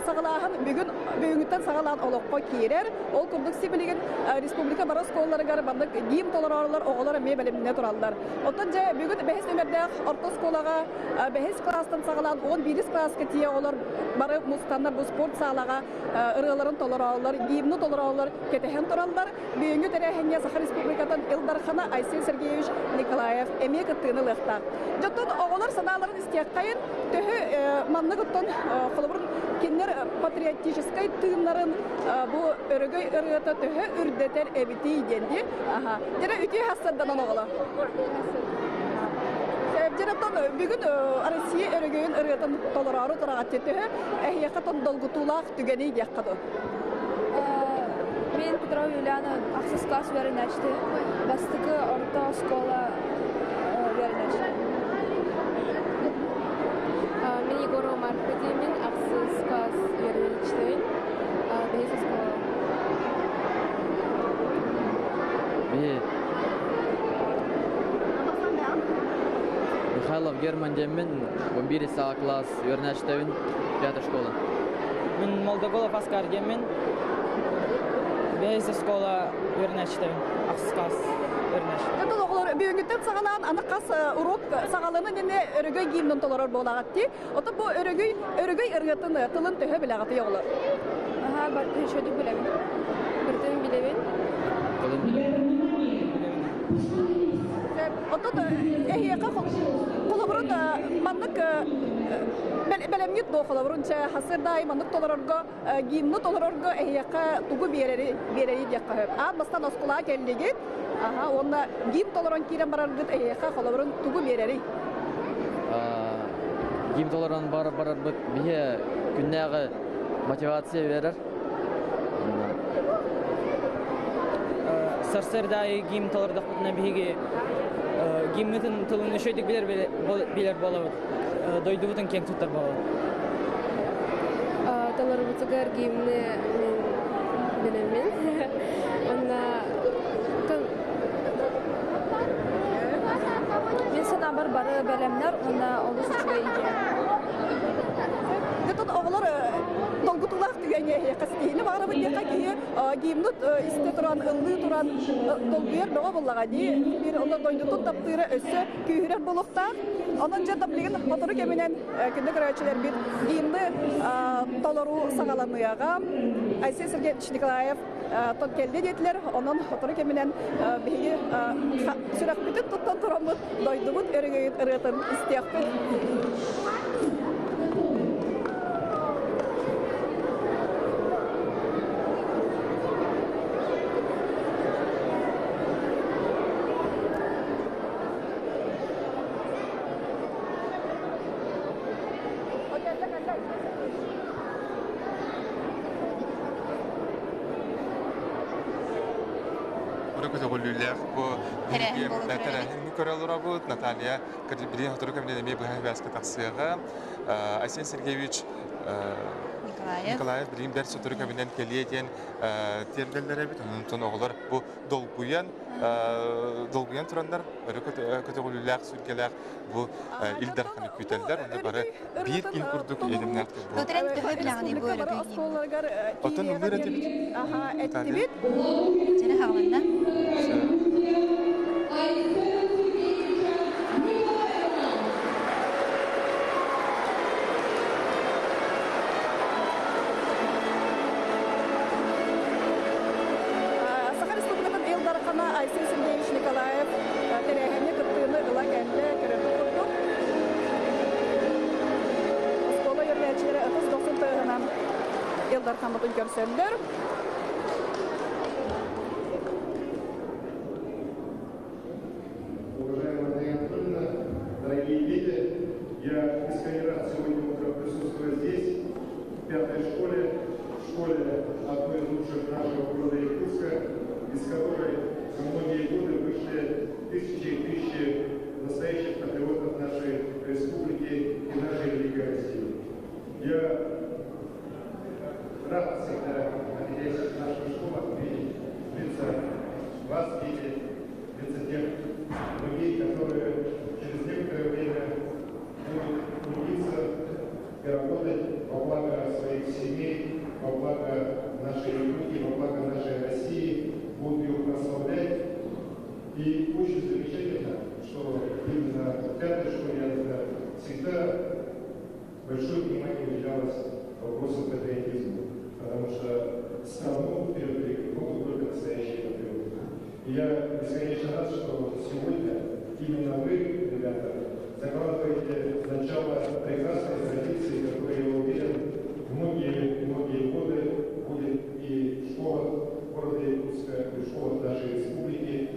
саҕалааһын бүгүн бүгүҥҥүттэн саҕалаан олоххо киирэр. Ол курдук сибилигин республика бары оскуолаларыгар маннык гимн толорорлор оҕолор эмиэ бэлэмнэнэ тураллар. Оттон дьэ бүгүн бэһис нүмердээх орто оскуолаҕа бэһис кылаастан саҕалаан 11 кылааска тиийэ оҕолор бары мустаннар бу спорт саалаҕа ырыаларын толорооллор, гимны толорооллор, кэтэһэн тураллар. Бүгүҥҥү тэрээһиҥҥэ Саха Республикатын Ил Дархана Айсен Сергеевич Николаев эмиэ кыттыыны ылыахтаах. Дьоттон оҕолор санааларын истиэххэйин, төһө маннык оттон холобур кинилэр патриотическай тыыннарын бу өрөгөй ырыата төһө үрдэтэр эбитий диэн дии. Аха. Дьэ үтүө хассарданан оҕолор. Дьэ оттон бүгүн Россия өрөгөйүн ырыатын толороору тураҕат төһө эһиэхэ тон долгутуулаах түгэний диэххэ дуу. Мен Петрова Юлиана ахсыс класс үөрэнээччи, бастакы орто оскуола үөрэнээччи. Мен Егорова Марфа диэмин, ахсыс класс үөрэнээччитибин, бэһис оскуола. Михайлов Герман диэммин, 11 класс үөрэнээччитэбин, пятая школа. Мин Молдоголов Аскар диэммин, бэһис оскуола үөрэнээччитэбин, ахсыс класс үөрэнээччи. Оттон оҕолор бүгүҥҥүттэн саҕалаан аны хас урок саҕаланан иннэ өрөгөй гимнын толорор буолаҕыт дии. Оттон бу өрөгөй өрөгөй ырыатын тылын төһө билэҕитий оҕолор? Аха, үчүгэйдик билэбин. Быртын билэбин. Тылын билэбин. Оттон эһиэхэ холобурун маннык бэлэмҥит дуо холобурун чэ хасырдаай маннык толорорго гимны толорорго эһиэхэ тугу биэрэри биэрэри диэххэ сөп. Аан бастаан оскуолаҕа кэллигит, аха уонна гимн толорон киирэн бараргыт эһиэхэ холобурун тугу биэрэрий? Гимн толорон бар барарбыт биһи күннээҕи мотивация берер. Сарсыарда аайы гимн толордохпутуна биһиги гиммытын тылын үчүгэйдик билэр билэр буолабыт. Дойдубутун киэҥ туттар буолабыт. Толорубутугар гимни мин билэммин. Онна мин санаабар бары бэлэмнэр уонна олус үчүгэй идея. оҕолор долгутуулаах түгэҥҥэ эһиэхэ ситиһиини баҕарабын диэххэ киһи гимнут истэ туран, ыллыы туран долгуйар бөҕө буоллаҕа дии. Биир онно дойдутун таптыыра өссө күүһүрэр буолуохтаах. Онон дьэ билигин сотору кэминэн күндү көрөөччүлэрбит гимны толоруу саҕаланыаҕа. Айсен Сергеевич Николаев тон кэллэ диэтилэр. Онон сотору кэминэн биһиги сүрэхпитин туттан тураммыт дойдубут өрөгөйүн ырыатын истиэхпит. Бары көтөҕүллүүлээх бу тэрээһин көрө олоробут. Наталья билигин сотору кэминэн эмиэ быһа сибээскэ тахсыаҕа. Айсен Сергеевич Николаев билигин бэрт сотору кэминэн кэлиэ диэн тиэрдэллэр эбит. Онон оҕолор бу долгуйан долгуйан тураннар өрө көтөҕүлүүлээх сүргэлээх бу Ил Дарханы күүтэллэр. Онно бары биир киһи курдук иэдэмнээх бу. Көтөрөн төһө билэҕиний бу өрөгөй Оттон ыллыыр этибит. Аха, эттибит. Дьэрэ хаҕыланна. Саха Республикатын Ил Дархана Айсен Сергеевич Николаев тэрээһиҥҥэ кыттыыны ыла кэллэ, көрөрбүт курдук. Оскуола үөрэнээччилэрэ ытыс дохсун тыаһынан Ил Дархаммытын көрсөллөр. Уважаемая Мария Анатольевна, дорогие дети, я искренне рад сегодня утром присутствовать здесь, в пятой школе, в школе одной из лучших нашего города Якутска, из которой за многие годы вышли тысячи и тысячи настоящих патриотов нашей республики и нашей Великой России. Я рад всегда, находясь в наших школах, видеть лица вас, дети, лица тех людей, которые через некоторое время будут трудиться и работать во благо своих семей, во благо нашей Якутии, во благо нашей России, будут ее прославлять. И очень замечательно, что именно в пятой школе, я знаю, всегда большое внимание уделялось вопросу патриотизма, потому что страну вперед могут только настоящие патриоты. И я бесконечно рад, что сегодня именно вы, ребята, закладываете начало прекрасной традиции, которая, я уверен, многие-многие годы будет и в школах города Якутска, и в школах нашей республики.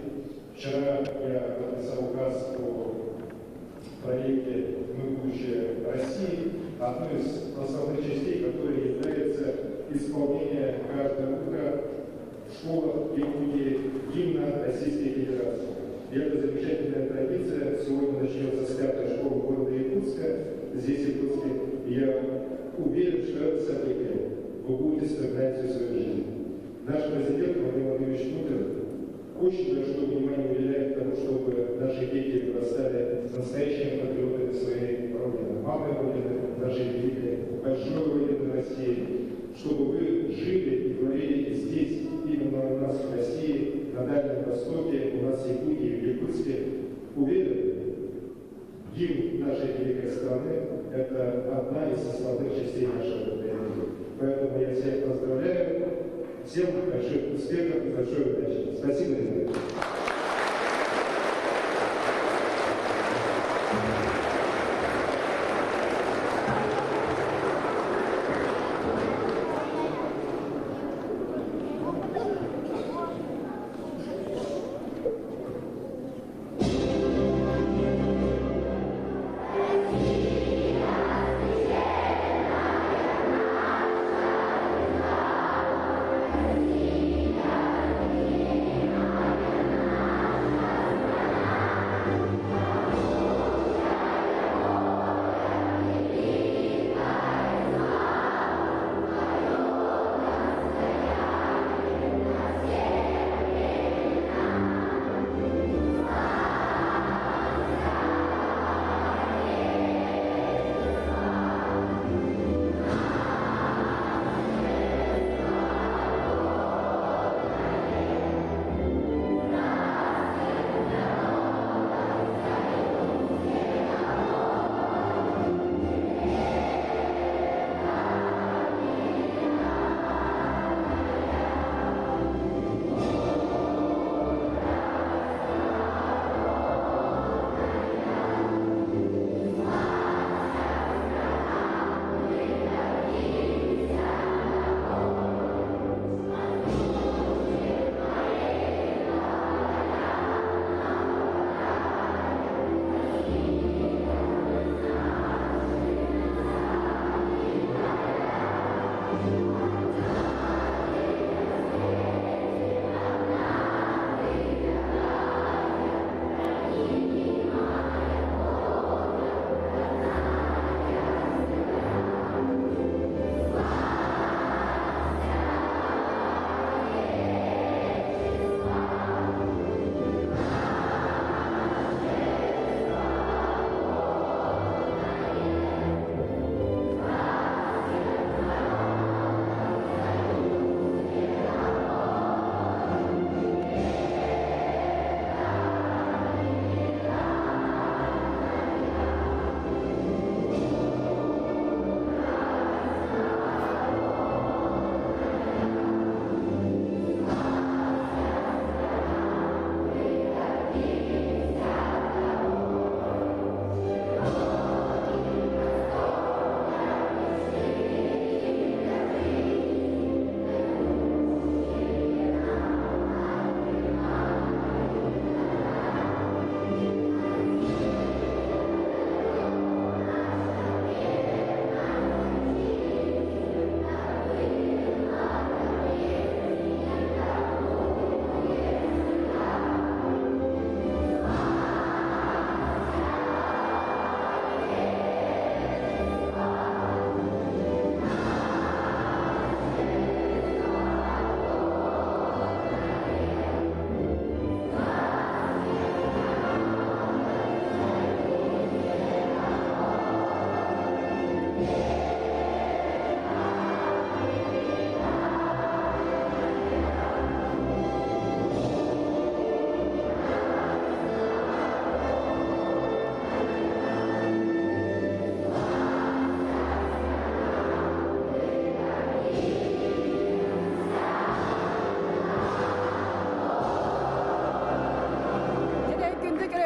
Вчера я подписал указ о проекте «Мы будущее России», одной из основных частей, которая является исполнение каждое утро в школах Якутии гимна Российской Федерации. И эта замечательная традиция сегодня начнется с пятой школы города Якутска, здесь, в Якутске. И я уверен, что это событие вы будете вспоминать всю свою жизнь. Наш президент Владимир Владимирович Путин очень большое внимание уделяет тому, чтобы наши дети вырастали настоящими патриотами своей Родины, малой Родины, нашей великой, большой Родины России, чтобы вы жили и творили здесь, именно у нас в России, на Дальнем Востоке, у нас в Якутии, в Якутске. Уверен, гимн нашей великой страны – это одна из составных частей нашего патриотизма. Поэтому я всех поздравляю. Всем больших успехов и большой удачи. Спасибо, ребята.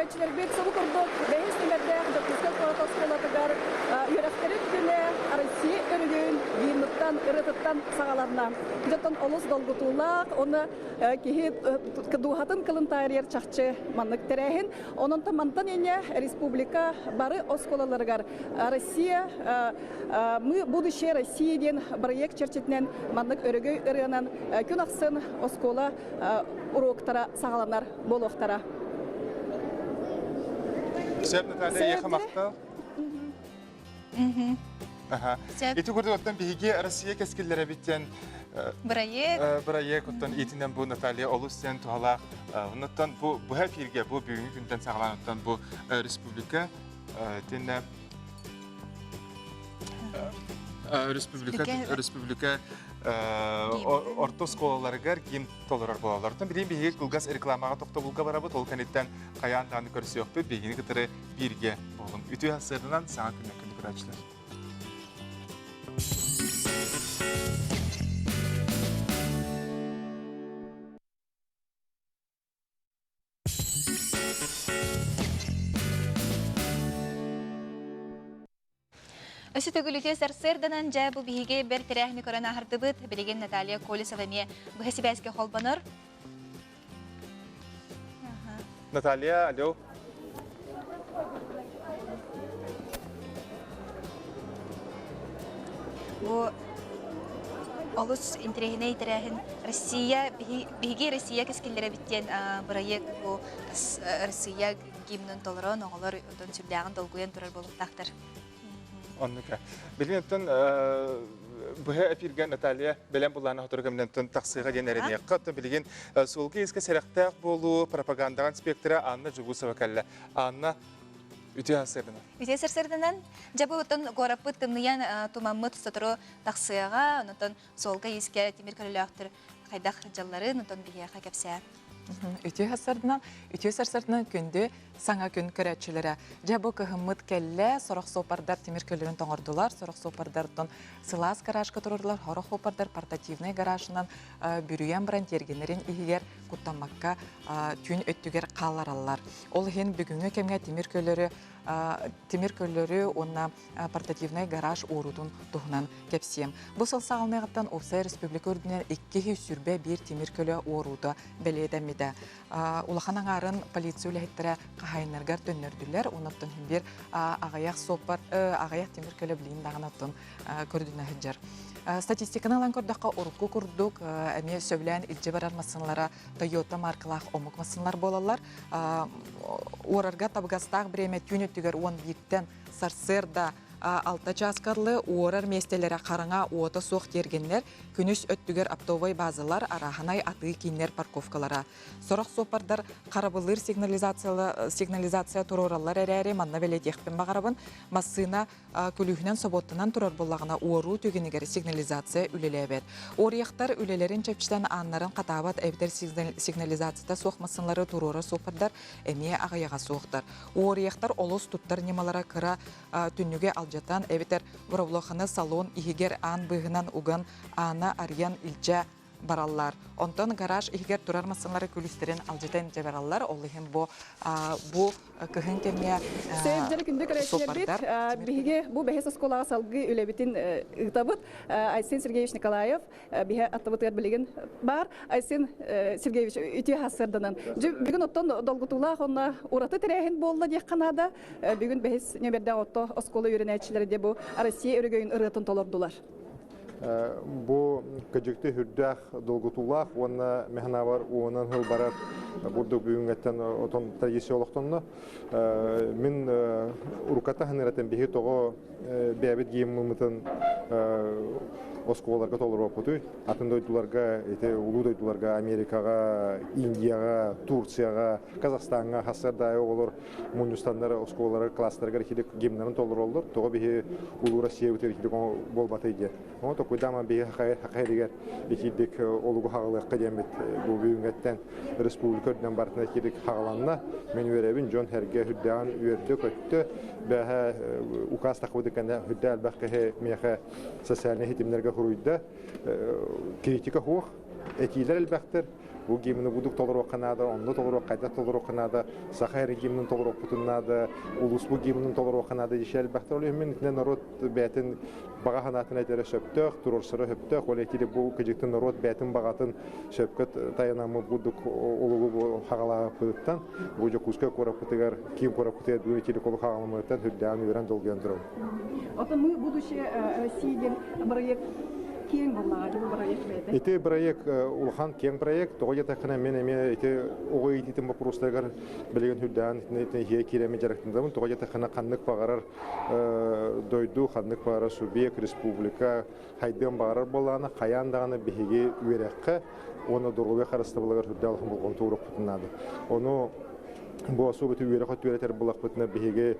көрөөччүлэрбит субу курдук бэһис нүмердээх Дьокуускай куорат оскуолатыгар үөрэхтэрин күнэ Россия өрүгүн гимныттан, ырыатыттан саҕаланна. Дьонтон олус долгутуулаах, уонна киһи дууһатын кылын таарыйар чахчы маннык тэрээһин. Онон мантан инньэ республика бары оскуолаларыгар Россия Мы будущее России диэн проект чэрчитинэн маннык өрөгөй ырыанан күн ахсын оскуола уроктара саҕаланар буолуохтара. Сөп, Наталья, эйиэхэ махтал. Ити курдук оттон биһиги Россия кэскиллэрэ диэн Бырайыак. Бырайыак оттон итинэн бу Наталья олус диэн туһалаах. Оннуттан бу быһа эфиргэ бу бүгүҥҥү күнтэн саҕалаан оттон бу республика тиннэ республика республика орто оскуолаларыгар ким толорор буолаллар. Оттон билигин биһиги кылгас рекламаҕа тохтобулга барабыт, ол кэнниттэн хайаан даҕаны көрсүөхпүт, биһигини кытары бииргэ буолуҥ. Үтүө сарсыарданан саҥа күннэр күндү көрөөччүлэр. Өссө төгүл үтүө сарсыарданан дьэ бу биһиги бэр тэрээһини көрөн аһардыбыт. Билигин Наталья Колесова эмиэ быһа сибээскэ холбонор. Наталья, алло. Бу олус интэриэһинэй тэрээһин Россия биһиги Россия кэскиллэрэ эбит диэн бырайыак бу Россия гимнын толорон оҕолор онтон сүрдээҕин долгуйан турар буолуохтаахтар. Оннука. Билигин оттон быһа эфиргэ Наталья бэлэм булаана сотору кэминэн тахсыаҕа диэн эрэниэххэ. Оттон билигин суолга иискэ сэрэхтээх буолуу пропагандаҕа инспектора Анна Жугусова кэллэ. Анна, үтүө сарсыарданан. Үтүө сарсыарданан. Дьэ бу оттон куораппыт тымныйан тумаммыт сотору тахсыаҕа. Онтон суолга иискэ тимир көлөлөөхтөр хайдах дьалларын онтон биһиэхэ кэпсээ. Үтүө сарсыарданан, үтүө сарсыарданан күндү саҥа күн көрөөччүлэрэ. Дьэ бу кыһыммыт кэллэ, сорох суоппардар тимир көлөрүн тоҥордулар, сорох суоппардартан сылаас гаражка турарлар, сорох суоппардар портативнай гаражынан бүрүйэн баран тиэргэннэрин иһигэр куттаммакка түүн өттүгэр хааллараллар. Ол иһин бүгүҥҥү кэмҥэ тимир көлөрү тимир көлөрү уонна портативнай гараж уоруутун туһунан кэпсиэм. Бу сыл саҕаланыаҕыттан уопсай республика үрдүнэн 221 тимир көлө уоруута бэлиэтэммитэ. Улахан аҥаарын полиция үлэһиттэрэ хаһаайыннарыгар төннөрдүлэр. Оннуттан биир аҕыйах суоппар, аҕыйах тимир көлө билигин даҕаны оттон көрдүнэ сылдьар. Статистиканы ылан көрдөххө, урукку курдук эмиэ сөбүлээн илдьэ барар массыыналара Toyota маркалаах омук массыыналар буолаллар. Уорарга табыгастаах бириэмэ түүн өттүгэр 11-тэн сарсыарда 6 чааска дылы уорар миэстэлэрэ хараҥа уота суох тиэргэннэр, күнүс өттүгэр оптовай базалар, арааһынай атыы кииннэр парковкалара. Сорох суоппардар харабыллыыр сигнализация туруораллар эрээри, манна бэлиэтиэхпин баҕарабын, массыына күлүүһүнэн собуоттанан турар буоллаҕына, уоруу түгэнигэр сигнализация үлэлээбэт. Уоруйахтар үлэлэрин чэпчэтэн ааннарын хатаабат эбэтэр сигнализацията суох массыыналары туруорар суоппардар эмиэ аҕыйаҕа суохтар. Уоруйахтар олус туттар ньымалара кыра түннүгү алдьатан эбэтэр боровлоханы салон иһигэр аан быыһынан уган аана арыйан илдьэ бараллар. Онтон гараж иһигэр турар массыыналары күлүүстэрин алдьатан илдьэ бараллар. Ол иһин бу бу кыһын кэмҥэ Сөп күндү көрөөччүлэрбит, биһиги бу бэһис оскуолаҕа салгыы үлэбитин ыытабыт. Айсен Сергеевич Николаев биһи аттыбытыгар билигин баар. Айсен Сергеевич үтүө сарсыарданан. Бүгүн оттон долгутуулаах онно ураты тэрээһин буолла диэххэ наада. Бүгүн бэһис нүөмэрдээх отто оскуола үөрэнээччилэрэ де бу Россия өрөгөйүн ырыатын толордулар. Бу кыдьыкты үрдээх долгутуулаах уонна механабар уонан хыл барар бурдук бүгүҥҥэттэн отон традиция олохтонно. Мин уруката ханыратын биһи тоҕо бэйэбит гиммымытын оскуолаларга толоруохпутуй. Атын дойдуларга, ити улуу дойдуларга, Америкаҕа, Индияҕа, Турцияҕа, Казахстаҥҥа хассардаайы оҕолор мунньустаннар оскуолаларыгар, класстарыгар итилик гимнарын толороллор. Тоҕо биһи улуу Россиябытыгар итилик буолбатый диэн. Ону токуйдаама биһи хахайригэр итирдик олугу хаҕалыахха диэммит бу бүгүҥҥэттэн республика үрдүнэн барытына итирдик хаҕаланна. Мен үөрэбин, дьон сэргэ үрдээҕин үөрдэ-көттө. Бэһэ указ тахыбыт кэннэ үрдэ элбэх киһи миэхэ социальнай ситимнэргэ хуруйда. Критика хуох, этиилэр элбэхтэр. Бу гимны будук толоруохха наада, онно толоруох, хайдах толоруохха наада, саха эрэ гимнын толоруохпутун наада, улууспут гимнын толоруохха наада диэши элбэхтэр. Ол иһин итинэ норуот бэйэтин баҕа санаатын этэрэ сөптөөх, туруорсара сөптөөх. Ол этили бу кыдьыктын норуот бэйэтин баҕатын сөпкө тайанаммыт бурдук олугу бу хаҕалаабыттан, бу Дьокуускай куораппытыгар, киин куораппытыгар бүгүн итили колу хаҕаламмытыттан үрдээн үөрэн долгуйан турабын. Оттон мы будущее России диэн бырайыак киэҥ буоллаҕа, бу бырайыак бэйэтэ. Ити бырайыак улахан киэҥ бырайыак. Тоҕо диэтэххинэ, мин эмиэ ити оҕо иитиитин боппуруостарыгар билигин үрдээн итини киирэммин дьарыктанабын. Тоҕо диэтэххинэ, ханнык баҕарар дойду, ханнык баҕарар субъект, республика хайдыан баҕарар буоллаҕына, хайаан даҕаны биһиги үөрэххэ уонна доруобуйа харыстабылыгар үрдээх улахан болҕомто ууруохпутун наада. Ону бу особо үөрэх өттүгэр булахпытына биһиги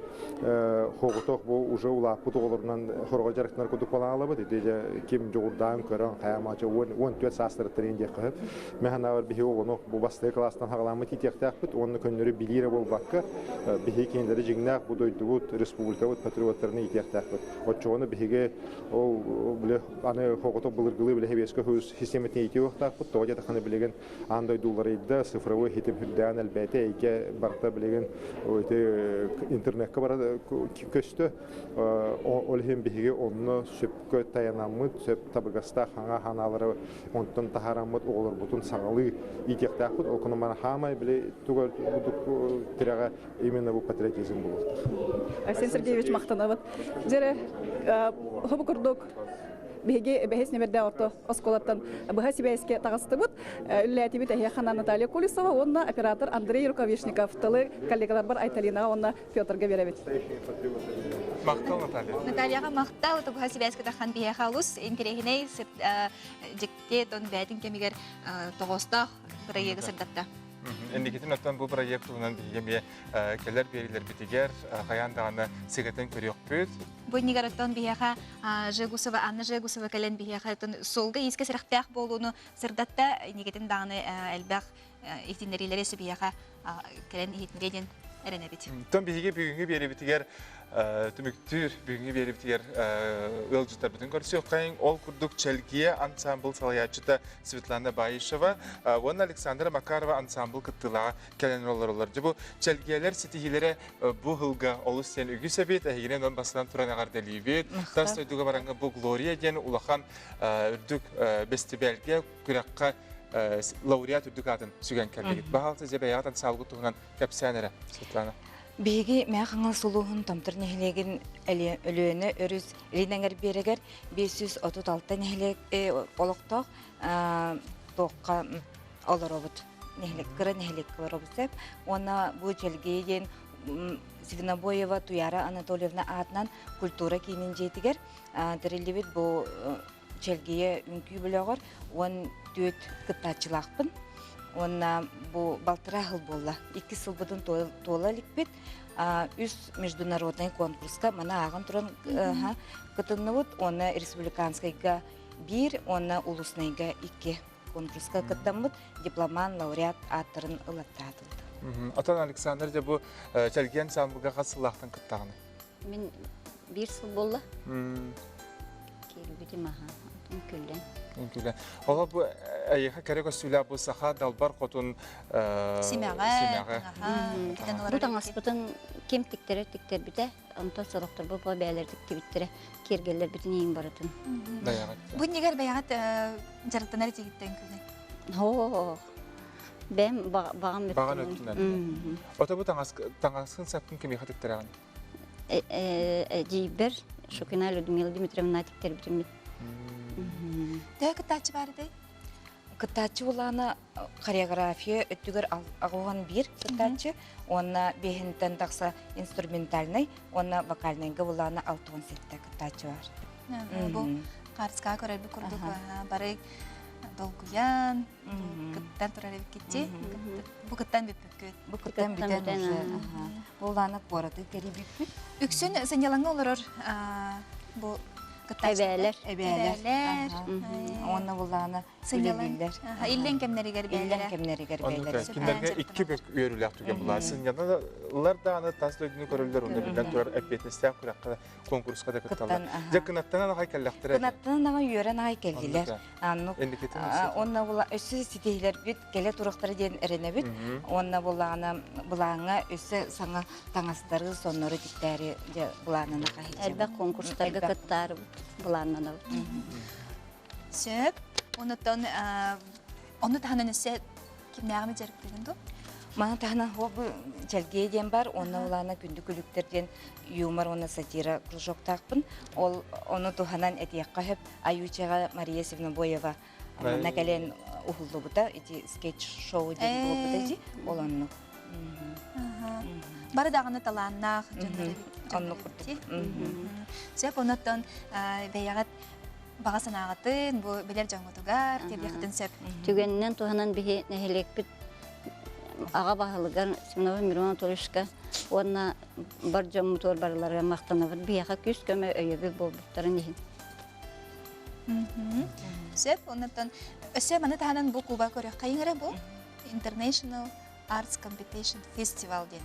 хоҕутох бу уже улааппыт оҕолорунан хорого дьарыктанар курдук балаалабыт. Ити дьэ ким дьоҕурдаан көрөн хайаамаача 14 саастарыттан иин диэххэ сөп. Мен санаабар биһиги оҕону бу бастакы кылаастан хаҕаламмыт иитиэхтээхпит уонна көннөрү билиирэ буолбакка биһиги кинилэри дьиҥнээх бу дойдубут, республикабыт патриоттарын иитиэхтээхпит. Оччоҕуна биһиги ол биле аны хоҕото былыргылыы биле хэбиэскэ систематын иитиэ уохтаахпыт. Тоҕо диэтэххинэ билигин аан дойду уларыйда, цифровой хитим үрдээн элбээтэ, эйгэ барыта билигин ити интернекка бара көстө. Ол иһин биһиги онно сөпкө тайанаммыт, сөп табыгастаах хаҥа ханаалары онтон таһаараммыт оҕолорбутун саҥалыы иитиэхтээхпит. Ол кунан мана хаамай били туга тирэҕэ именно бу патриотизм буолуохтаах. Айсен Сергеевич махтанабыт. Дьэрэ, хобу курдук биһиги бэһис нөмердээх орто оскуолаттан быһа сибээскэ таҕыстыбыт. Үллээтибит эһиэхэ Наталья Колесова уонна оператор Андрей Рукавишников тылы коллегаларбар Айталинаҕа уонна Петрга биэрэбит. Махтал, Наталья. Натальяҕа махтал. Быһа сибээскэ тахан биһиэхэ олус интэриэһинэй дьикти тон бээтин кэмигэр тоҕоостоох бырайыагы сырдатта. Инникитин оттон бу бырайыак туһунан биһиги эмиэ кэлэр биэриилэрбитигэр хайаан даҕаны сыгытын көрүөхпүт. Бу иннигэр оттон биһиэхэ Жегусова, Анна Жегусова кэлэн биһиэхэ оттон суолга-иискэ сэрэхтээх буолууну сырдатта. Инникитин даҕаны элбэх иһитиннэриилэри биһиэхэ кэлэн иһитиннириэ диэн эрэнэбит. Оттон биһиги бүгүҥҥү биэриибитигэр түмүктүүр бүгүҥҥү биэриибитигэр ыалдьыттарбытын көрсүөххэйиҥ. Ол курдук Чэлгиэ ансамбл салайааччыта Светлана Баишева уонна Александра Макарова ансамбл кыттыылааҕа кэлэн олороллор. Дьэ бу Чэлгиэлэр ситиһиилэрэ бу сылга олус диэн үгүс эбит. Эһигинэн он бастан туран эҕэрдэлиибит. Тас дойдуга бараҥҥа бу Глория диэн улахан үрдүк бэстибээлгэ күрэххэ лауреат үрдүк аатын сүгэн кэллигит. Баһаалта дьэ бэйэҕит ансаалгыт туһунан кэпсээн эрэ, Светлана. Биһиги Мэҥэ Хаҥалас улууһун Томтор нэһилиэгин Өлүөнэ өрүс Илин эҥэр биэрэгэр 536 нэһилиэк олохтоох туохха олоробут. Нэһилиэк, кыра нэһилиэккэ олоробут сөп. Уонна бу Чэлгийэ диэн Свинобоева Туяра Анатольевна аатынан культура киинин дьиэтигэр тэриллибит бу Чэлгийэ үҥкүү бөлөҕөр 14 кыттааччылаахпын. Уонна бу балтараа сыл буолла. Икки сылбытын туола иликпит. Үс международный конкурска маны ааҕан туран кытынныбыт. Уонна республиканскайга биир, уонна улуснайга икки конкурска кыттаммыт дипломан, лауреат ааттарын ылаттаатыбыт. Отон Александр дьэ бу Чэлгиэн ансамблга хас сыллаахтан кыттаҕыный? Мин биир сыл буолла. Киирбитим аха. Үҥкүллэн. Үҥкүллэн. Оҕо бу эйиэхэ кэрэ көстүүлээх бу саха далбар хотун симэҕэ, симэҕэ. Бу таҥаспытын ким тиктэрэр тиктэрбитэ, онтон сорохторбут бу бэйэлэр тиктибиттэрэ, киэргэллэрбитин иин барытын. Бэйэҕит. Бу иннигэр бэйэҕит дьарыктанар этигиттэн күнэ. Оо, бэйэм баҕам Баҕан өттүнэн. Ото бу таҥас таҥасын сапкын кимиэхэ тиктэрэҕин? Эдьиийбэр Шукина Людмила Дмитриевна тиктэрбитиммит. Төһө кыттааччы баар этэй? Кыттааччы улаана хореография өттүгэр аҕуһан биир кыттааччы уонна биэһинтэн тахса инструментальнай уонна вокальнайга булаана 67 кыттааччы бар. Бу хаарыскаҕа көрөрбүт курдук бары долгуйан кыттан турар эбиккитчи. Бу кыттан бүппүккүт. Бу кыттан бүтэн уже. Бу улаана куораты кэрийбиппит. Үксүн сынньалаҥҥа олорор бу. Кыттааччылар. Эбээлэр. Эбээлэр. Уонна булаана үлэлииллэр. Иллэҥ кэмнэригэр бээлэрэ. Иллэҥ кэмнэригэр бээлэрэ. Кинилэргэ икки бүк үөрүүлээх түгэн була. Сынньаналар даҕаны тас дойдуну көрөллөр, онно биллэн турар эппиэтинэстээх күрэххэ конкурска да кытталлар. Дьэ кынаттанан аҕай кэллэхтэрэ. Кынаттанан аҕай үөрэн аҕай кэллилэр. Онно була өссө ситиһилэрбит кэлэ турахтара диэн эрэнэбит. Уонна булаана былааҥҥа өссө саҥа таҥастары, соннору тиктээри дьэ былааннана хаһыйдьабыт. Элбэх конкурстарга кыттаарыбыт былааннанабыт. Сөп. Онуттан ону таһынан өссө кимнээҕими дьарыктыгын дуу? Маны таһынан хобу чэлгиэ диэн бар, онно улаана күндү күлүктэр диэн юмор уонна сатира кружоктаахпын. Ол ону туһанан этиэххэ сөп. Аютияҕа Мария Севнобоева манна кэлэн уһуллубута ити скетч-шоу диэн буолбута дии ол оннук. Бары даҕаны талааннаах дьоннор эбит. Оннук курдук. Сөп, онуттан бэйэҕит баҕа санааҕытын бу билэр дьоҥҥутугар тиэрдиэххитин сөп. Түгэнинэн туһанан биһи нэһилиэкпит аҕа баһылыгар Семенова Мирон Анатольевичка уонна бар дьоммутугар барыларыгар махтанабыт. Биһиэхэ күүс-көмө өйөбүл буолбуттарын иһин. Сөп, оннуттан өссө маны таһынан бу куба көрүөххэйиҥ эрэ бу International Arts Competition Festival диэн.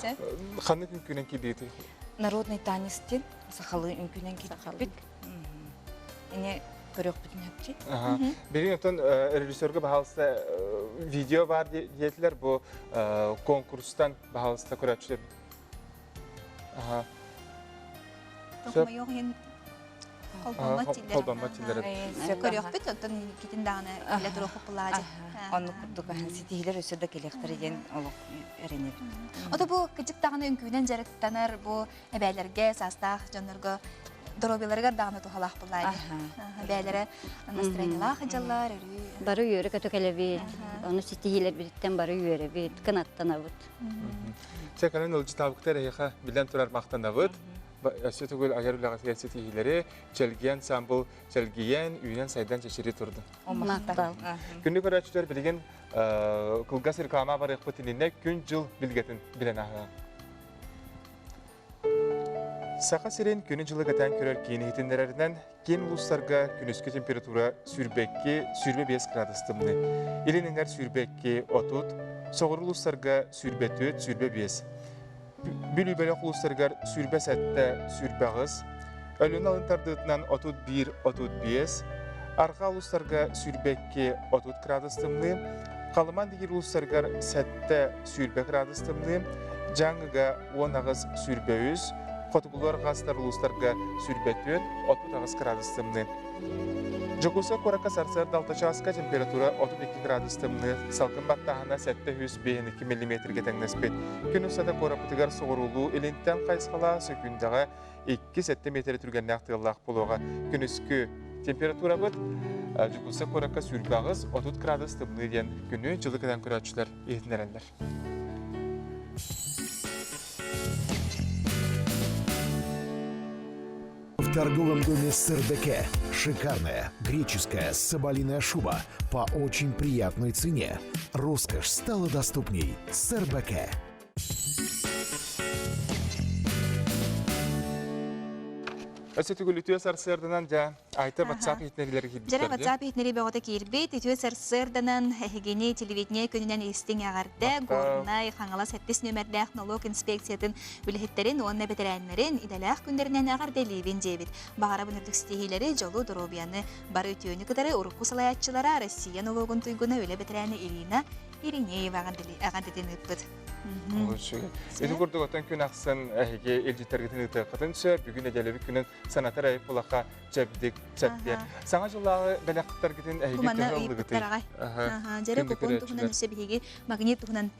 Сөп. Ханнык үҥкүүнэн киирдигитий? Народный танец диэн сахалыы үҥкүүнэн киирбит. Ини көрүөхпүтүн сөпчи. Билигин оттон режиссерга баһаалыста видео бар диэтилэр бу конкурстан баһаалыста көрөөччүлэр Тохмойуох иһин холбоммот тиллэр. Холбоммот тиллэр. Көрүөхпүт, оттон китин даҕаны илэ туруохпут булаадьы. Оннук курдук ситиһиилэр өссө да кэлиэхтэрэ диэн олох эрэнэбит. Ото бу кычык даҕаны үҥкүүнэн дьарыктанар бу эбээлэргэ, саастаах дьоннорго доруобуйаларыгар даҕаны туһалаах булаадьы. Эбээлэрэ настроениялаах дьаллар, өрүү. Бары үөрэ-көтө кэлэбит, ону ситиһиилэрбититтэн бары үөрэбит, кынаттанабыт. Чэ, кэлэн ыалдьытаабыкта эһиэхэ билэн турар махтанабыт. Өссө төгүл айар үлэҕитигэр ситиһиилэри, чэлгиэн самбыл чэлгийэн, үүнэн-сайдан чэчирии турдун. Махтал. Күндү көрөөччүлэр билигин кылгас реклама барыахпыт иннинэ күн-дьыл билгэтин билэн ааһыаҕыҥ. Саха сирин күнү-дьылы кэтээн көрөр киин иһитиннэрэринэн, киин улуустарга күнүскү температура 22, 25 градус тымныы. Илин эҥэр 22, 30, соҕуруу улуустарга 24, 25. Бүлүү бөлөх улуустарыгар 27, 28, Өлүөн алын тардыытынан 31, 35, арҕаа улуустарга 22, 30 градус тымныы, Халыман дигир улуустарыгар 7, 20 градус тымныы, Дьааҥыга 18 23, хотугулуу арҕаастар улуустарга 24, 38 градус тымныы. Дьокуускай куоракка сарсыарда 6 чааска температура 32 градус тымныы, салгын баттааһына 752 миллиметргэ тэҥнэспит. Күн устата куораппытыгар соҕуруулуу илинтэн хайысхалаах сөкүүндэҕэ 2-7 миэтэрэ түргэннээх тыаллаах буолуоҕа. Күнүскү температурабыт Дьокуускай куоракка 28, 30 градус тымныы диэн күнү дьылы кэтэн көрөөччүлэр иһитиннэрэллэр. В торговом доме Сырдеке шикарная греческая соболиная шуба по очень приятной цене. Роскошь стала доступней. Сырдеке. Өссө түгүл үтүө сарсыарданан дьэ Айта WhatsApp иһитиннэриилэри киирбиттэр Дьэрэ WhatsApp иһитиннэрии бөҕөтө киирбит. Үтүө сарсыарданан эһигини телевидение күнүнэн истиҥ эҕэрдэ Горнай, Хаҥалас сэттис нүөмэрдээх нолуок инспекциятын үлэһиттэрин уонна бэтэрээннэрин идэлээх күннэринэн эҕэрдэлиибин диэбит. Баҕарабын үрдүк ситиһиилэри, дьолу, доруобуйаны, бары үтүөнү кытары урукку салайааччылара Россия нолуогун туйгуна үлэ бэтэрээнэ Ирина Иринеева эҕэрдэтин ыыппыт. Ити курдук оттон күн ахсын эһиги илдьиттэргитин ыытыаххытын сөп. Бүгүн нэдиэлэбит күнүн санатар айып булаха чэбдик чэппиэр. Саҥа дьыллааҕы бэлэхтэргитин эһиги төһө ыллыгытый? Дьэрэ купон туһунан өссө биһиги магнит туһунан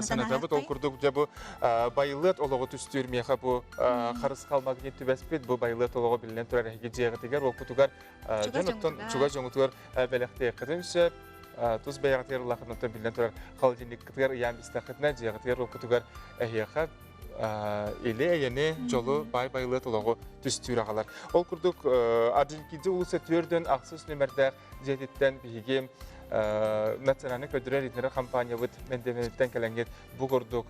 санатабыт. Ол курдук дьэ бу байылыат олоҕу түстүүр миэхэ бу харысхал магнит түбэспит. Бу байылыат олоҕу биллэн турар эһиги дьиэҕитигэр, уоппутугар дьон оттон чугас дьоҥутугар бэлэхтиэххитин сөп. Тус бэйэҕитигэр ыллаххытына биллэн турар холодильниккытыгар ыйаан бистэххитинэ дьиэҕитигэр уоппутугар эһиэхэ или эйэни, дьолу, баай байылыат олоҕу түстүүр аҕалар. Ол курдук Орджоникидзе уулусса түөрдөн ахсыс нүмердээх дьиэтиттэн биһиги национальнай көрдөрөр иһитиннэрэр компаниябыт мэндиэмэниттэн кэлэҥҥит бу курдук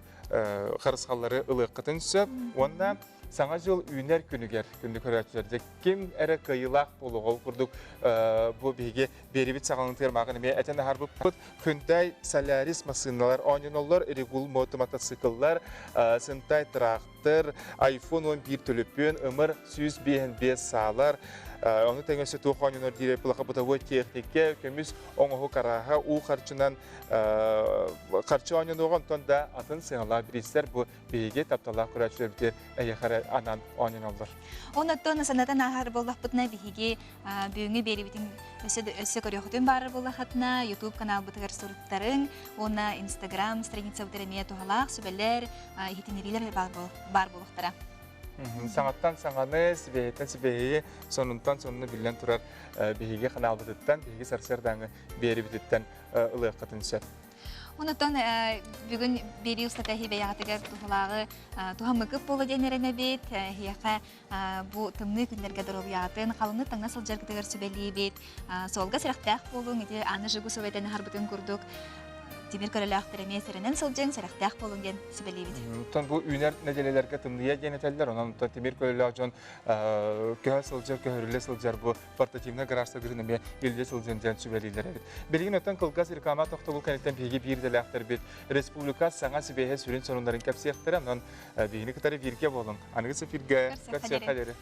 харысхаллары ылыаххытын сөп. Уонна Саҥа дьыл үүнэр күнүгэр күндү көрөөччүлэр ким эрэ кыайыылаах буолуоҕа курдук бу биһиги биэрибит саҕаланыытыгар мааҕын эмиэ этэн аһарбыппыт. Hyundai Solaris массыыналар оонньоноллор, Регул мото мотоцикллар, Сынтай трактор, iPhone 11 төлөпүөн, ымыр 155 саалар, ону тэҥэ өссө туох оонньонор диир плаха бытовой техникэ, көмүс оҥоһук арааһа, уу харчынан харчы оонньонуоҕа, онтон да атын сыаналаах бириистэр бу биһиги тапталлаах көрөөччүлэрбитигэр эйиэхэ эрэ анаан оонньоноллор. Оннуттан санатан ааһар буоллахпытына биһиги бүгүҥҥү биэриибитин өссө өссө көрүөхүтүн баарар буоллаххытына YouTube каналбытыгар суруттарыҥ уонна Instagram страницабытыгар эмиэ туһалаах сүбэлэр, иһитиннэриилэр баар буолуохтара. Саҥаттан саҥаны, сибэһиттэн сибэһиги, сонунтан сонуну биллэн турар биһиги каналбытыттан, биһиги сарсыардааҥы биэрибититтэн ылыаххытын сөп. Онотон бүгүн биэрии устата бэйэҕитигэр туһалааҕы туһаммыкыт буолуо диэн эрэнэбит. Эһиэхэ бу тымныы күннэргэ доруобуйаҕытын халыҥнык таҥна сылдьаргытыгар сүбэлиибит. Суолга сэрэхтээх буолуҥ, ити Анна Жегусова этэн аһарбытын курдук тимир көлөлөөхтөр эмиэ сэрэнэн сылдьыҥ, сэрэхтээх буолуҥ диэн сүбэлиибит. Оттон бу үүнэр нэдиэлэлэргэ тымныйа диэн этэллэр, онон тимир көлөлөөх дьон көһө сылдьар, көһөрүллэ сылдьар бу портативнай гаражтаргытын эмиэ илдьэ сылдьан диэн сүбэлииллэр эбит. Билигин оттон кылгас реклама тохтобул кэнниттэн биһиги биир идэлээхтэрбит республика саҥа сибээһэ сүрүн сонуннарын кэпсиэхтэрэ. Онон биһигини кытары бииргэ буолуҥ. Аныгы эфиргэ көрсүөххэ диэри.